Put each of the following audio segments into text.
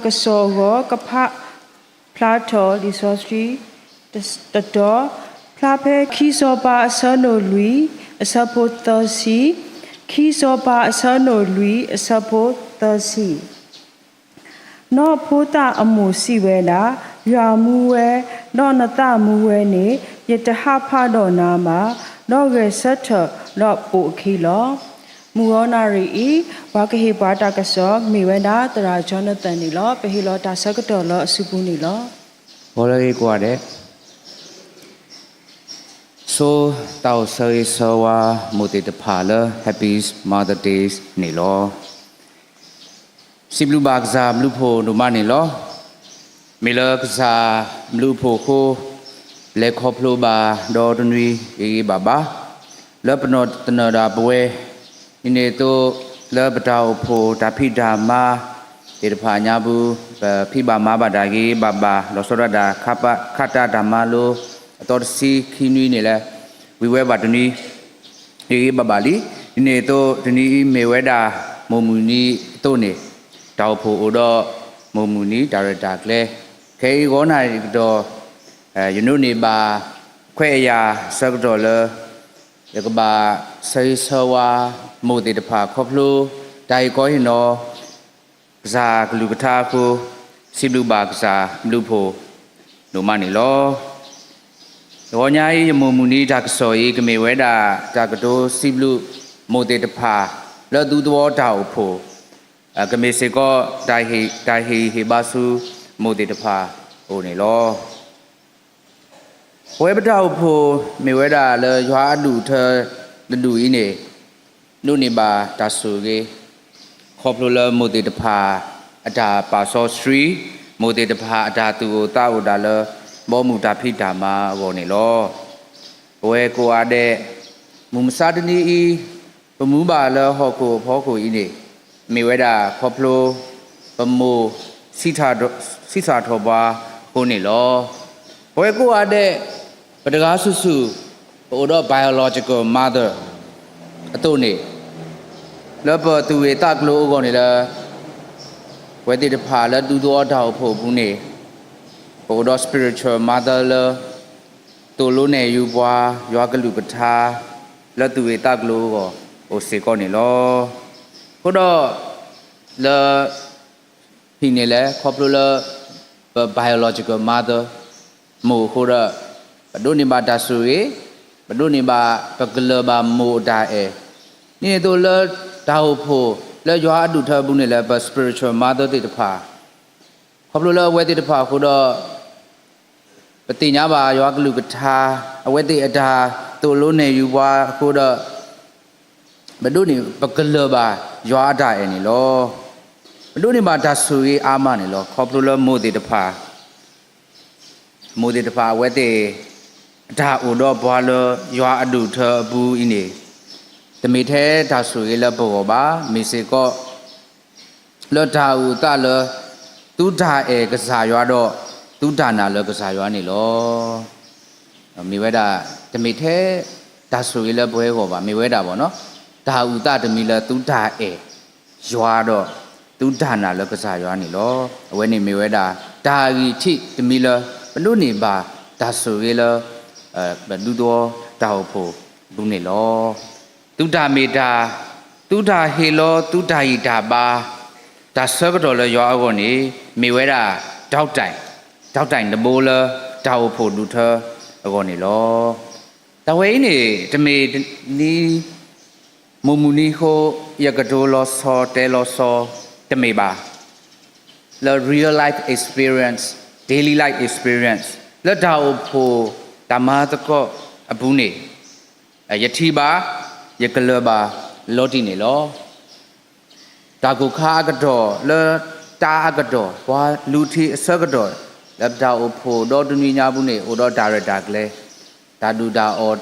တၢ်ကစီၣ်အဂီၢ် ကဖးဖျါထီၣ်လံာ်စီဆှံ တတီၤ, ဖျါဖဲခံစီၤပၤအဆၢဒိၣ်လွံၢ် အဆၢဖိသၢဆံ, ခံစီၤပၤအဆၢဒိၣ်လွံၢ် အဆၢဖိသၢဆံ. နီၢ်ဖိသၣ်အမိၢ်စံးဝဲဒၣ်, ယွၤမူဝဲ, ဒီးနသးမူဝဲန့ၣ် ယတဟးဖးဒီးနၤဘၣ်, ဒီးဂဲၤဆၢထၢၣ်ဒီးပိာ်အခံလီၤ. မုၢ်ဂီၤနၣ်ရံၣ်အံၤ ပှၤကဟ့ၣ်ပှၤတၢ်ကစီၣ် မ့ၢ်ဝဲဒၣ်သရၣ် Jonathan န့ၣ်လီၤ. ပဟ့ၣ်လီၤတၢ်ဆၢကတီၢ်လၢအစုပူၤန့ၣ်လီၤ. ဂီၤလၢအဂ့ၤကိးဂၤဒဲး, ဆိတၢ်အိၣ်ဆၢဂ့ၤဆၢဝါမိၢ်သ့ၣ်တဖၣ်လၢ Happy Mother's Day န့ၣ်လီၤ. စံးဘျုးဘၣ်ကစၢ်ဘျုးဖှိၣ်ဒိၣ်မးန့ၣ်လီၤ. မ့ၢ်လၢကစၢ်ဘျုးဖှိၣ်အဃိ လဲၤခီဖျိဘၣ်ဒီတနွံဂ့ၤဂ့ၤဘၣ်ဘၣ် လၢပနီၢ်တနၢၤဒၣ်ပဝဲ ဒ်န့ၣ်အသိး လၢပတၢ်အိၣ်ဖှိၣ်တၢ်ဖံးတၢ်မၤသ့ၣ်တဖၣ်အညါပူၤ ပဖံးဘၣ်မၤဘၣ်တၢ်ဂ့ၤဂ့ၤဘၣ်ဘၣ် လီၤဆီဒၣ်တၢ် ခးတၢ်တၢ်မၤလိ အသီတဆံခံနွံန့ၣ်လၢ ဝံၤဝဲဘၣ်တနွံ ဂ့ၤဂ့ၤဘၣ်ဘၣ်လံ. ဒ်န့ၣ်အသိး တနံၤအံၤမ့ၢ်ဝဲဒၣ် မိၢ်မုၢ်နံၤအသိးန့ၣ် တၢ်အိၣ်ဖှိၣ်အိၣ်ဒီး မိၢ်မုၢ်နံၤတၢ်ရဲၣ်တၢ်ကျဲၤ ခဲအံၤဂီၤနၣ်ရံၣ်ကဒီး ယဒိးန့ၢ်ဘၣ်ခွဲးအယာ်ဆၢကတီၢ်လၢ ယကဘၣ်ဆၢဂ့ၤဆၢဝါမိၢ်သ့ၣ်တဖၣ်ခီဖျိ တၢ်ဟ့ၣ်ခီဟ့ၣ်နီၤ ကစၢ်ကလုၢ်ကထါအဃိ စံးဘျုးဘၣ်ကစၢ်ဘျုးဖှိၣ်ဒိၣ်မးန့ၣ်လီၤ. တဂီၤညါအံၤ ယမိၢ်မုၢ်နံၤတၢ်ကစီၣ်အံၤ ကမ့ၢ်ဝဲဒၣ်တၢ်ကတိၤစံးဘျုး မိၢ်သ့ၣ်တဖၣ် လၢသူသဝီတၢ်အိၣ်ဖှိၣ် ကမ့ၢ်စ့ၢ်ကီး တၢ်ဟ့ၣ်ဂံၢ်ဟ့ၣ်ဘါဆူမိၢ်သ့ၣ်တဖၣ်အအိၣ်န့ၣ်လီၤ. ပဝဲပတၢ်အိၣ်ဖှိၣ်မ့ၢ်ဝဲဒၣ်လၢယွၤအဒူၣ်အထၢတဒူၣ်အံၤန့ၣ် ဒိးန့ၢ်ဘၣ်တၢ်ဆိၣ်ဂ့ၤ ခီဖျိလၢမိၢ်သ့ၣ်တဖၣ် အတၢ်ပာ်စီဆှံ, မိၢ်သ့ၣ်တဖၣ်အတၢ်သူၣ်အိၣ်သးအိၣ်ဒၣ်လၢ ဘီမုၢ်တၢ်ဖံးတၢ်မၤအဂီၢ်န့ၣ်လီၤ. ပဝဲကိးဂၤဒဲး မုၢ်မဆါတနံၤအံၤ ပမူဘၣ်လၢဟီၣ်ခိၣ်အဖီခိၣ်အံၤန့ၣ် မ့ၢ်ဝဲဒၣ်ခီဖျိ ပမိၢ် ဆံးထၣ်ထီၣ်ပှၤအဃိန့ၣ်လီၤ. ပဝဲကိးဂၤဒဲး ပတဂၤဆူၣ်ဆူၣ် ပအိၣ်ဒီး biological mother အသိးန့ၣ် လၢပသူၣ်ဂ့ၢ်သးကျိၤအဂီၢ်န့ၣ်လၢ ပဝဲသ့ၣ်တဖၣ်လၢသူသဝီတၢ်အိၣ်ဖှိၣ်အပူၤန့ၣ် ပအိၣ်ဒီး spiritual mother လၢ သိၣ်လိနဲၣ်ယုၤပှၤ ယွၤကလုၢ်ကထါ လၢသူၣ်ဂ့ၢ်သးကျိၤအဂီၢ် အိၣ်စ့ၢ်ကီးန့ၣ်လီၤ. အဃိဒီး လၢ ဟံၣ်န့ၣ်လဲၣ် ခီဖျိလၢ ပ biological mother မိၢ်အဃိဒီး ပဒိးန့ၢ်ဘၣ်တၢ်ဆိၣ်ဂ့ၤ, ပဒိးန့ၢ်ဘၣ် ပကလၢၤဘၣ်မိၢ်အတၢ်အဲၣ်, ဒ်န့ၣ်အသိးလၢတၢ်အိၣ်ဖှိၣ် လၢယွၤအဒူၣ်ထၢအပူၤန့ၣ်လၢ ပ spiritual mother သ့ၣ်တဖၣ် ခီဖျိလၢအဝဲသ့ၣ်တဖၣ်အဃိဒီး ပသ့ၣ်ညါဘၣ်ယွၤကလုၢ်ကထါ အဝဲသ့ၣ်အတၢ်သိၣ်လိနဲၣ်ယုၤပှၤအဃိဒီး ပဒိးန့ၢ် ပကလၢၤဘၣ်ယွၤအတၢ်အဲၣ်န့ၣ်လီၤ. ပဒိးန့ၢ်ဘၣ်တၢ်ဆိၣ်ဂ့ၤအါမးန့ၣ်လီၤ. ခီဖျိလၢမိၢ်သ့ၣ်တဖၣ် မိၢ်သ့ၣ်တဖၣ်အဝဲသ့ၣ် အတၢ်အိၣ်ဒီးပှၤလၢယွၤအဒူၣ်ထၢအပူၤအံၤန့ၣ် တမ့ၢ်ထဲတၢ်ဆိၣ်ဂ့ၤလၢပဂီၢ်ဘၣ်, မ့ၢ်စ့ၢ်ကီး လၢတၢ်အုၣ်အသးလၢ သုတၢ်အဲၣ်ကစၢ်ယွၤဒီး သုတၢ်နာ်လၢကစၢ်ယွၤန့ၣ်လီၤ. မ့ၢ်ဝဲဒၣ် တမ့ၢ်ထဲတၢ်ဆိၣ်ဂ့ၤလၢပဝဲအဂီၢ်ဘၣ်, မ့ၢ်ဝဲဒၣ်ဘၣ်နီၤ တၢ်အုၣ်အသးတမံၤလၢသုတၢ်အဲၣ်ယွၤဒီး သုတၢ်နာ်လၢကစၢ်ယွၤန့ၣ်လီၤ. အဝဲန့ၣ်မ့ၢ်ဝဲဒၣ် တၢ်ဂံၢ်ထံးတမံၤလၢ ပဒိးန့ၢ်ဘၣ်တၢ်ဆိၣ်ဂ့ၤလၢ ပဒူသဝီတၢ်အိၣ်ဖှိၣ်အပူၤန့ၣ်လီၤ. သုတၢ်မ့ၢ်တၢ်, သုတၢ်ဟ့ၣ်လီၤ သုတၢ်ဂံၢ်တၢ်ဘါ, တၢ်ဆၢကတီၢ်လၢယွၤအဂီၢ်န့ၣ် မ့ၢ်ဝဲဒၣ် doctrine, doctrine တဘိလၢတၢ်အိၣ်ဖှိၣ်ဒူၣ်ထၢအဂီၢ်န့ၣ်လီၤ. တၢ်ဝဲအံၤန့ၣ် တမ့ၢ်နံၤ မိၢ်မုၢ်နံၤအဃိ ယကတိၤလီၤဆီတဲလီၤဆီ တမ့ၢ်ဘၣ်. လၢ real life experience, daily life experience လၢတၢ်အိၣ်ဖှိၣ်တၢ်မၤသကိးအပူၤန့ၣ် ယထံၣ်ဘၣ် ယကလၢၤဘၣ်လီၤတံၢ်န့ၣ်လီၤ. တၢ်ကိၢ်ခါအကတီၢ် လၢတၢ်အကတီၢ် ပှၤလူၤထံးအဆၢကတီၢ် လၢပတၢ်အိၣ်ဖှိၣ်ဒီတနွံညါပူၤန့ၣ် အိၣ်ဒီးတၢ်ရဲၣ်တၢ်ကျဲၤ တၢ်ဒုၣ်တၢ်အီၣ်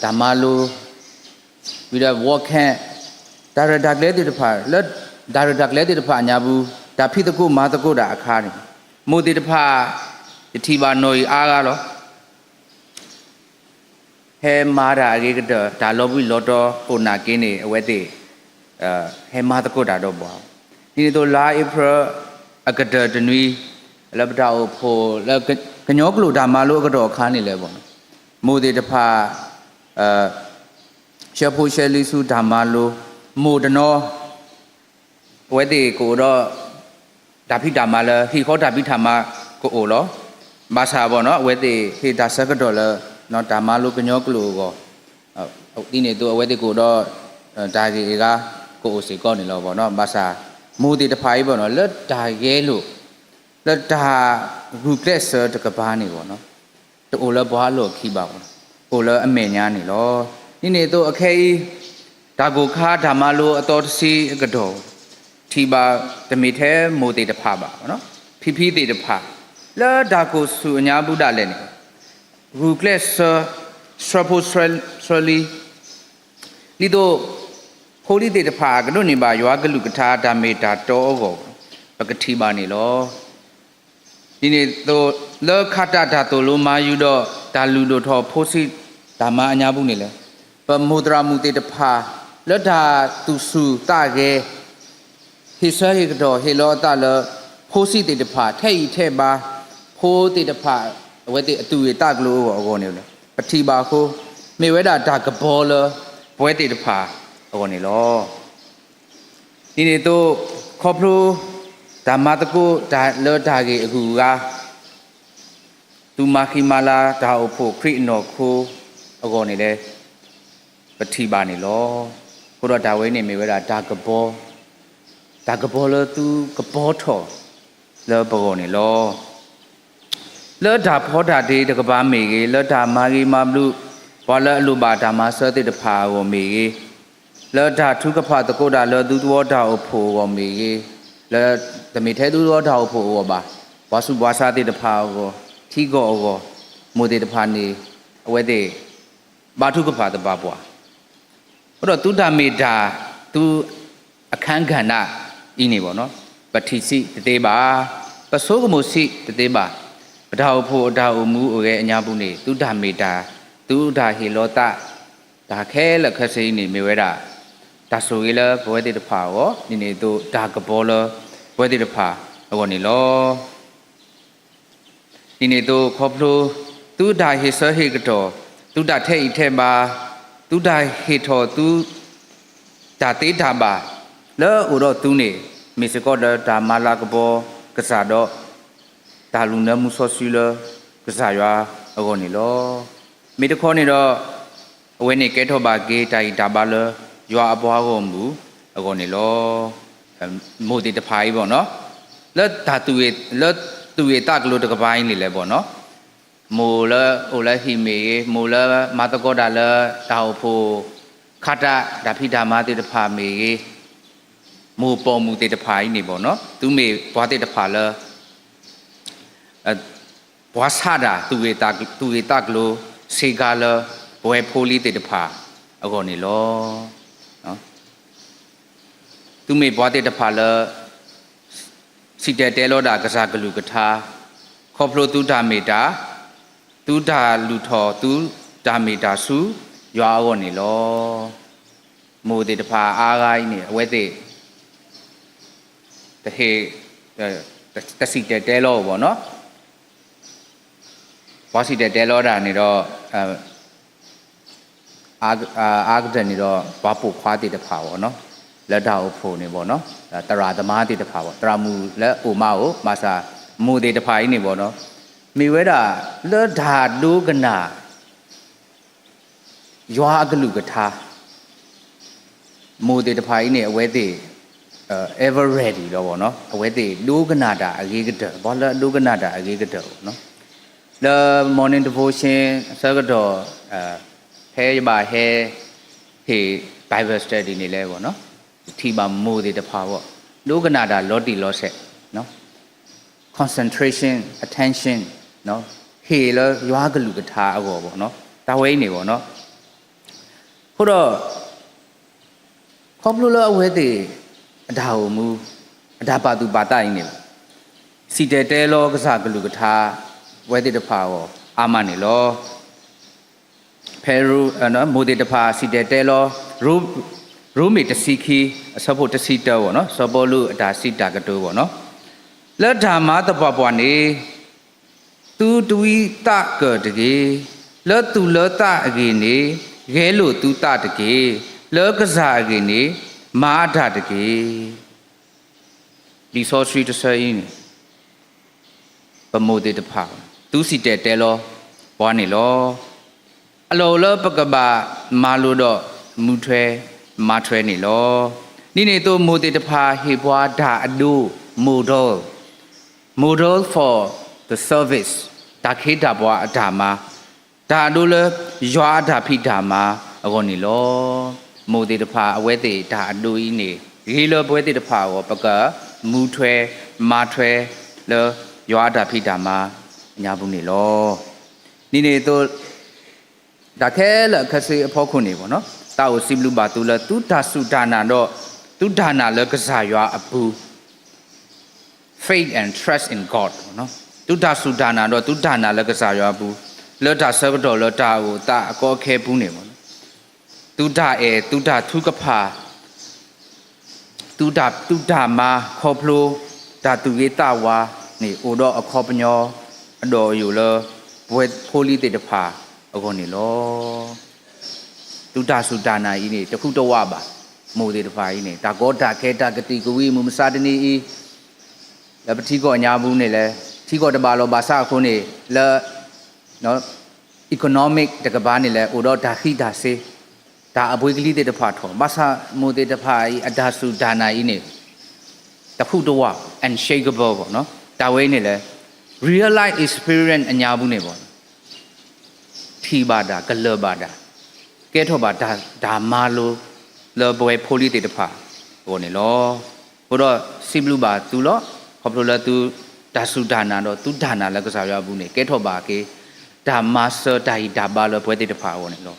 တၢ်မၤလိ ဝံၤဒီး war camp တၢ်ရဲၣ်တၢ်ကျဲၤသ့ၣ်တဖၣ် လၢတၢ်ရဲၣ်တၢ်ကျဲၤသ့ၣ်တဖၣ်အညါပူၤ တၢ်ဖံးသကိးမၤသကိးတၢ်အခါန့ၣ် မိၢ်သ့ၣ်တဖၣ် ယထံၣ်ဘၣ်နီၢ်အံၤအါဂၤလီၤ. ဟဲမၤတၢ်အဂ့ၤကတၢၢ် တၢ်လီၤဘှံးလီၤတီၤအိၣ်နာ်က့န့ၣ် အဝဲသ့ၣ် ဟဲမၤသကိးတၢ်ဒီးပှၤ ဒ်န့ၣ်အသိး လါအ့ဖြ့ၣ် အကတၢၢ်တနွံ လၢပတၢ်အိၣ်ဖှိၣ်လၢ ကညီကျိာ်တၢ်မၤလိအကတီၢ်အခါန့ၣ်လဲၣ်ဘၣ်, မိၢ်သ့ၣ်တဖၣ် ဆှၢဖိဆှၢလံဆူတၢ်မၤလိ, မိၢ်တနီၤ အဝဲသ့ၣ်ကအိၣ်ဒီး တၢ်ဖံးတၢ်မၤလၢ ဟံၣ်ဃီတၢ်ဖံးတၢ်မၤကအိၣ်လီၤ. ဘၣ်ဆၣ်ဘၣ်နီၤ အဝဲသ့ၣ်ဟ့ၣ်တၢ်ဆၢကတီၢ်လၢ တၢ်မၤလိကညီကျိာ်အဂီၢ် ဒ်န့ၣ်အသိး အဝဲသ့ၣ်ကအိၣ်ဒီး တၢ်ဂ့ၢ်အဂၤ ကအိၣ်စ့ၢ်ကီးန့ၣ်လီၤဘၣ်နီၤ. ဘၣ်ဆၣ် မိၢ်သ့ၣ်တဖၣ်အံၤဘၣ်နီၤ လၢတၢ်ဂဲၤလိာ် လၢတၢ်ဂုာ်ကျဲးစၢးတကပၤန့ၣ်ဘၣ်နီၤ တအိၣ်လၢပှၤအလီၢ်ခံဘၣ်ဘၣ်, အိၣ်လၢအမဲာ်ညါန့ၣ်လီၤ. ဒ်န့ၣ်အသိးအခဲအံၤ တၢ်ကိၢ်ခါတၢ်မၤလိအသီတဆံအကတီၢ် ထံၣ်ဘၣ်တမ့ၢ်ထဲမိၢ်သ့ၣ်တဖၣ်ဘၣ်, ဖံဖံသ့ၣ်တဖၣ် လၢတၢ်ကိၢ်ဆူၣ်အညါပူၤဒၣ်လဲာ်န့ၣ် ဂုာ်ကျဲးစၢး ဆှၢဖိဆှၢလံ ဒ်သိး ဖိလံၤသ့ၣ်တဖၣ် ကဒိးန့ၢ်ဘၣ်ယွၤကလုၢ်ကထါတၢ်မ့ၢ်တၢ်တီအဂီၢ် ပကထံၣ်ဘၣ်န့ၣ်လီၤ. ဒ်န့ၣ်အသိး လၢခါတၢ်တၢ်သိၣ်လိမၤယူၤဒီး တၢ်လုၢ်ဒိၣ်ထီၣ်ဖိဆံးတၢ်မၤအညါပူၤန့ၣ်လဲၣ်, ပမိၢ်သရၣ်မုၣ်သ့ၣ်တဖၣ် လၢတၢ်သူၣ်ဆူၣ်သးဂဲၤ ဟ့ၣ်ဆၢဟ့ၣ်ကတီၢ်ဟ့ၣ်လီၤအသးလၢ ဖိဆံးသ့ၣ်တဖၣ် ထဲအံၤထဲဘါ ဖိသ့ၣ်တဖၣ် အဝဲသ့ၣ်အသူၣ်ဂ့ၤသးကျိၤအဂီၢ်အဂီၢ်န့ၣ် ပထံၣ်ဘၣ်အဃိ မ့ၢ်ဝဲဒၣ်တၢ်ကပီၤလၢ ပဝဲသ့ၣ်တဖၣ်အဂီၢ်န့ၣ်လီၤ. ဒ်န့ၣ်အသိး ခီဖျိ တၢ်မၤသကိးတၢ်လၢတၢ်ဂ့ၢ်အဂုၤအဂၤ သုမၤဃံမၤလၤတၢ်အိၣ်ဖှိၣ်ခရံာ်အနီၢ်ခိအဂီၢ်န့ၣ်လဲၣ် ပထံၣ်ဘၣ်န့ၣ်လီၤ. အဃိဒီးတၢ်ဝဲန့ၣ်မ့ၢ်ဝဲဒၣ်တၢ်ကပီၤ, တၢ်ကပီၤလၢသုကပီၤထီၣ်လၢပဂီၢ်န့ၣ်လီၤ. လၢတၢ်ဖီတၢ်ဒ့တကပၤမ့ၢ်ဂ့ၤ, လၢတၢ်မၤဂ့ၤမၤဘျုး ပှၤလၢအလိၣ်ဘၣ်တၢ်မၤစၢၤသ့ၣ်တဖၣ်အဂီၢ်မ့ၢ်ဂ့ၤ, လၢတၢ်ထုကဖၣ်သကိးတၢ်လၢသုသဝီတၢ်အိၣ်ဖှိၣ်အဂီၢ်မ့ၢ်ဂ့ၤ, လၢတမ့ၢ်ထဲသုသဝီတၢ်အိၣ်ဖှိၣ်အဂီၢ်ဘၣ်, ပှၤဆူးပှၤဆါသ့ၣ်တဖၣ်အဂီၢ်, ထံကီၢ်အဂီၢ်, မိၢ်သ့ၣ်တဖၣ်န့ၣ် အဝဲသ့ၣ် ဘါထုကဖၣ်သဘၣ်ပှၤ အဃိဒီးသုတၢ်မ့ၢ်တၢ် သုအခန်းကဏ္ဍအံၤန့ၣ်ဘၣ်နီၤ, ပထံၣ်ဆံးတသ့ဘၣ်, ပဆိကမိၣ်ဆံးတသ့ဘၣ်, ပတၢ်အိၣ်ဖှိၣ်အတၢ်အိၣ်မူအိၣ်ဂဲၤအညါပူၤန့ၣ် သုတၢ်မ့ၢ်တၢ် သုတၢ်ဟ့ၣ်လီၤသး တၢ်ခဲလၢာ်ခဲဆ့အံၤန့ၣ် မ့ၢ်ဝဲဒၣ် တၢ်ဆိၣ်ဂ့ၤလၢပဝဲသ့ၣ်တဖၣ်အဂီၢ်, ဒ်န့ၣ်အသိးတၢ်ကပီၤလၢပဝဲသ့ၣ်တဖၣ်အဂီၢ်န့ၣ်လီၤ. ဒ်န့ၣ်အသိးခီဖျိ သုတၢ်ဟ့ၣ်ဆၢဟ့ၣ်ကတီၢ်, သုတၢ်ထဲအံၤထဲဘါ, သုတၢ်ဟ့ၣ်ထီၣ်သု တၢ်သ့တၢ်ဘၣ် လၢအအိၣ်ဒီးသုန့ၣ် မ့ၢ်စ့ၢ်ကီးလၢတၢ်မၤလၤကပီၤကစၢ်ဒီး တၢ်လူၤနၢမူစီဆှံလၢကစၢ်ယွၤအဂီၢ်န့ၣ်လီၤ. မ့ၢ်တခီန့ၣ်ဒီး အဝဲန့ၣ်ကဲထီၣ်ဘၣ်က့ၤတၢ်ဂံၢ်တၢ်ဘါလၢယွၤအပှၤဂီၢ်မုၢ်အဂီၢ်န့ၣ်လီၤ. မိၢ်သ့ၣ်တဖၣ်အံၤဘၣ်နီၤ, လၢတၢ်သူၣ်ဂ့ၤ လၢသူၣ်ဂ့ၤသးကျိၤတကပၤအံၤန့ၣ်လဲၣ်ဘၣ်နီၤ, မိၢ်လၢအိၣ်လၢဟံၣ်မ့ၢ်ဂ့ၤ, မိၢ်လၢမၤသကိးတၢ်လၢတၢ်အိၣ်ဖှိၣ် ခါတၢ် တၢ်ဖံးတၢ်မၤသ့ၣ်တဖၣ်မ့ၢ်ဂ့ၤ, မိၢ်ပိာ်မုၣ်သ့ၣ်တဖၣ်အံၤန့ၣ်ဘၣ်နီၤ, သုမ့ၢ်ပှၤသ့ၣ်တဖၣ်လၢ ပှၤဆါတၢ် သူၣ်ဂ့ၤသးကျိၤ ဆ့ကၤလၢ ပဝဲဖိလံၤသ့ၣ်တဖၣ်အဂီၢ်န့ၣ်လီၤ. သုမ့ၢ်ပှၤသ့ၣ်တဖၣ်လၢ စံၣ်တဲၤတဲလီၤဒၣ်ကစၢ်ကလုၢ်ကထါ, ခီဖျိသုတၢ်မ့ၢ်တၢ်, သုတၢ်လုၢ်ထီၣ်သုတၢ်မ့ၢ်တၢ်ဆူယွၤအဂီၢ်န့ၣ်လီၤ. မိၢ်သ့ၣ်တဖၣ်အါဂၤအံၤန့ၣ် အဝဲသ့ၣ် တဟ့ၣ် တစံၣ်တဲၤတဲလီၤဘၣ်နီၤ, ပှၤစံၣ်တဲၤတဲလီၤဒၣ်န့ၣ်ဒီး အါကတၢၢ်န့ၣ်ဒီး ပှၤပိာ်ခွါသ့ၣ်တဖၣ်ဘၣ်နီၤ, လၢတၢ်အိၣ်ဖှိၣ်န့ၣ်ဘၣ်နီၤ, သရၣ်သမါသ့ၣ်တဖၣ်ဘၣ်, သရၣ်မုၣ်လၢအိၣ်မါအိၣ်, ဘၣ်ဆၣ် မိၢ်သ့ၣ်တဖၣ်အံၤန့ၣ်ဘၣ်နီၤ, မ့ၢ်ဝဲဒၣ်လၢတၢ်ဒိကနၣ် ယွၤအကလုၢ်ကထါ မိၢ်သ့ၣ်တဖၣ်အံၤန့ၣ် အဝဲသ့ၣ် ever ready လီၤဘၣ်နီၤ, အဝဲသ့ၣ်ဒိကနၣ်တၢ်အဂ့ၤကတၢၢ်, ပှၤလၢအဒိကနၣ်တၢ်အဂ့ၤကတၢၢ်ဘၣ်နီၤ, လၢ morning devotion အဆၢကတီၢ် ဖဲယဘၣ်ဟဲ ဟ့ၣ် Bible study န့ၣ်လဲၣ်ဘၣ်နီၤ, ထံၣ်ဘၣ်မိၢ်သ့ၣ်တဖၣ်ဘၣ် ဒိကနၣ်တၢ်လီၤတံၢ်လီၤဆဲး, concentration, attention ဟ့ၣ်လၢယွၤကလုၢ်ကထါအဂီၢ်ဘၣ်နီၤ, တၢ်ဝဲအံၤန့ၣ်ဘၣ်နီၤ, အဃိဒီး ခီဖျိလၢအဝဲသ့ၣ် အတၢ်အိၣ်မူ အတၢ်ပာ်သူၣ်ပာ်သးအံၤန့ၣ် စံၣ်တဲၤတဲလီၤကစၢ်ကလုၢ်ကထါ ဝဲသ့ၣ်တဖၣ်အဂီၢ်အါမးန့ၣ်လီၤ. ဖဲ မိၢ်သ့ၣ်တဖၣ်စံၣ်တဲၤတဲလီၤ ရိမ့ၤတဆံခံ အဆၢဖိတဆံတၢဘၣ်နီၤ, စီၤပီလူးအတၢ်စံးတၢ်ကတိၤဘၣ်နီၤ, လၢတၢ်မၤသပှၢ်ပှၢ်န့ၣ် သုတဝံသးကၢၣ်တဂ့ၤ, လၢသူၣ်လၢသးအဂ့ၢ်န့ၣ် ဂဲၤလိာ်သုသးတက့ၢ်. လၢကစၢ်အဂ့ၢ်န့ၣ် မၤအတၢ်တက့ၢ်. လံာ်စီဆှံတဆၢအံၤန့ၣ် ပမိၢ်သ့ၣ်တဖၣ် သုစံၣ်တဲၤတဲလီၤပှၤန့ၣ်လီၤ. အလီၢ်အိၣ်လၢပကဘၣ်မၤလိဒီး မူထွဲမၤထွဲန့ၣ်လီၤ. ဒ်န့ၣ်အသိး မိၢ်သ့ၣ်တဖၣ်ဟ့ၣ်ပှၤတၢ်အဒိ model, model for the service, တၢ်ခ့တၢ်ပှၤအတၢ်မၤ, တၢ်အဒိလၢယွၤအတၢ်ဖံးတၢ်မၤအဂီၢ်န့ၣ်လီၤ. မိၢ်သ့ၣ်တဖၣ်အဝဲသ့ၣ်တၢ်အဒိအံၤန့ၣ် ဂ့ၤလၢပဝဲသ့ၣ်တဖၣ်အဂီၢ် ပကမူထွဲမၤထွဲလၢယွၤအတၢ်ဖံးတၢ်မၤအညါပူၤန့ၣ်လီၤ. ဒ်န့ၣ်အသိး တၢ်ခဲလၢာ်အခဲဆ့အဖီခိၣ်န့ၣ် သးအိၣ်စံးဘျုးဘၣ်သုလၢသုတၢ်စူၢ်တၢ်နာ်ဒီး သုတၢ်နာ်လၢကစၢ်ယွၤအပူၤ faith and trust in God, သုတၢ်စူၢ်တၢ်နာ်ဒီးသုတၢ်နာ်လၢကစၢ်ယွၤအပူၤ လၢတၢ်ဆၢကတီၢ်လၢတၢ်အိၣ်သးအကီအခဲပူၤန့ၣ် သုတၢ်အဲၣ် သုတၢ်ထုကဖၣ် သုတၢ် သုတၢ်မၤခီဖျိ တၢ်သူၣ်ဂ့ၤသးဝါန့ၣ် အိၣ်ဒီးအခီပညီ အဒီးအယိာ်လၢ ပဝဲဖိလံၤသ့ၣ်တဖၣ်အဂီၢ်န့ၣ်လီၤ. သုတၢ်စူၢ်တၢ်နာ်အံၤန့ၣ် တဟူးတဝးဘၣ်. မိၢ်သ့ၣ်တဖၣ်အံၤန့ၣ် တၢ်ကီတၢ်ခဲတၢ်ကတံာ်ကဝံၤမုၢ်မဆါတနံၤအံၤ လၢပထံကီၢ်ညါပူၤန့ၣ်လဲၣ် ထံကီၢ်တဘၣ်လီၤဘၣ်ဆၣ်အဃိန့ၣ် လၢ economic တကပၤန့ၣ်လဲၣ် အိၣ်ဒီးတၢ်ဃံးတၢ်စ့ၤ တၢ်အပှ့ၤကလံၤသ့ၣ်တဖၣ်ထီၣ် ဘၣ်ဆၣ်မိၢ်သ့ၣ်တဖၣ်အံၤ အတၢ်စူၢ်တၢ်နာ်အံၤန့ၣ် တဟူးတဝး unshakable တၢ်ဝဲအံၤန့ၣ်လဲၣ် real life experience အညါပူၤန့ၣ် ထံၣ်ဘၣ်တၢ် ကလၢၢ်ဘၣ်တၢ် ကဲထီၣ်ဘၣ်တၢ် တၢ်မၤလိလၢပဝဲဖိလံၤသ့ၣ်တဖၣ်အဂီၢ်န့ၣ်လီၤ. အဃိဒီးစံးဘျုးဘၣ်သုလီၤ. ခီဖျိလၢသုတၢ်စူၢ်တၢ်နာ်ဒီးသုတၢ်နာ်လၢကစၢ်ယွၤအပူၤန့ၣ် ကဲထီၣ်ဘၣ်က့ၤ တၢ်မၤစၢၤတၢ်ဂံၢ်တၢ်ဘါလၢပဝဲသ့ၣ်တဖၣ်အဂီၢ်န့ၣ်လီၤ.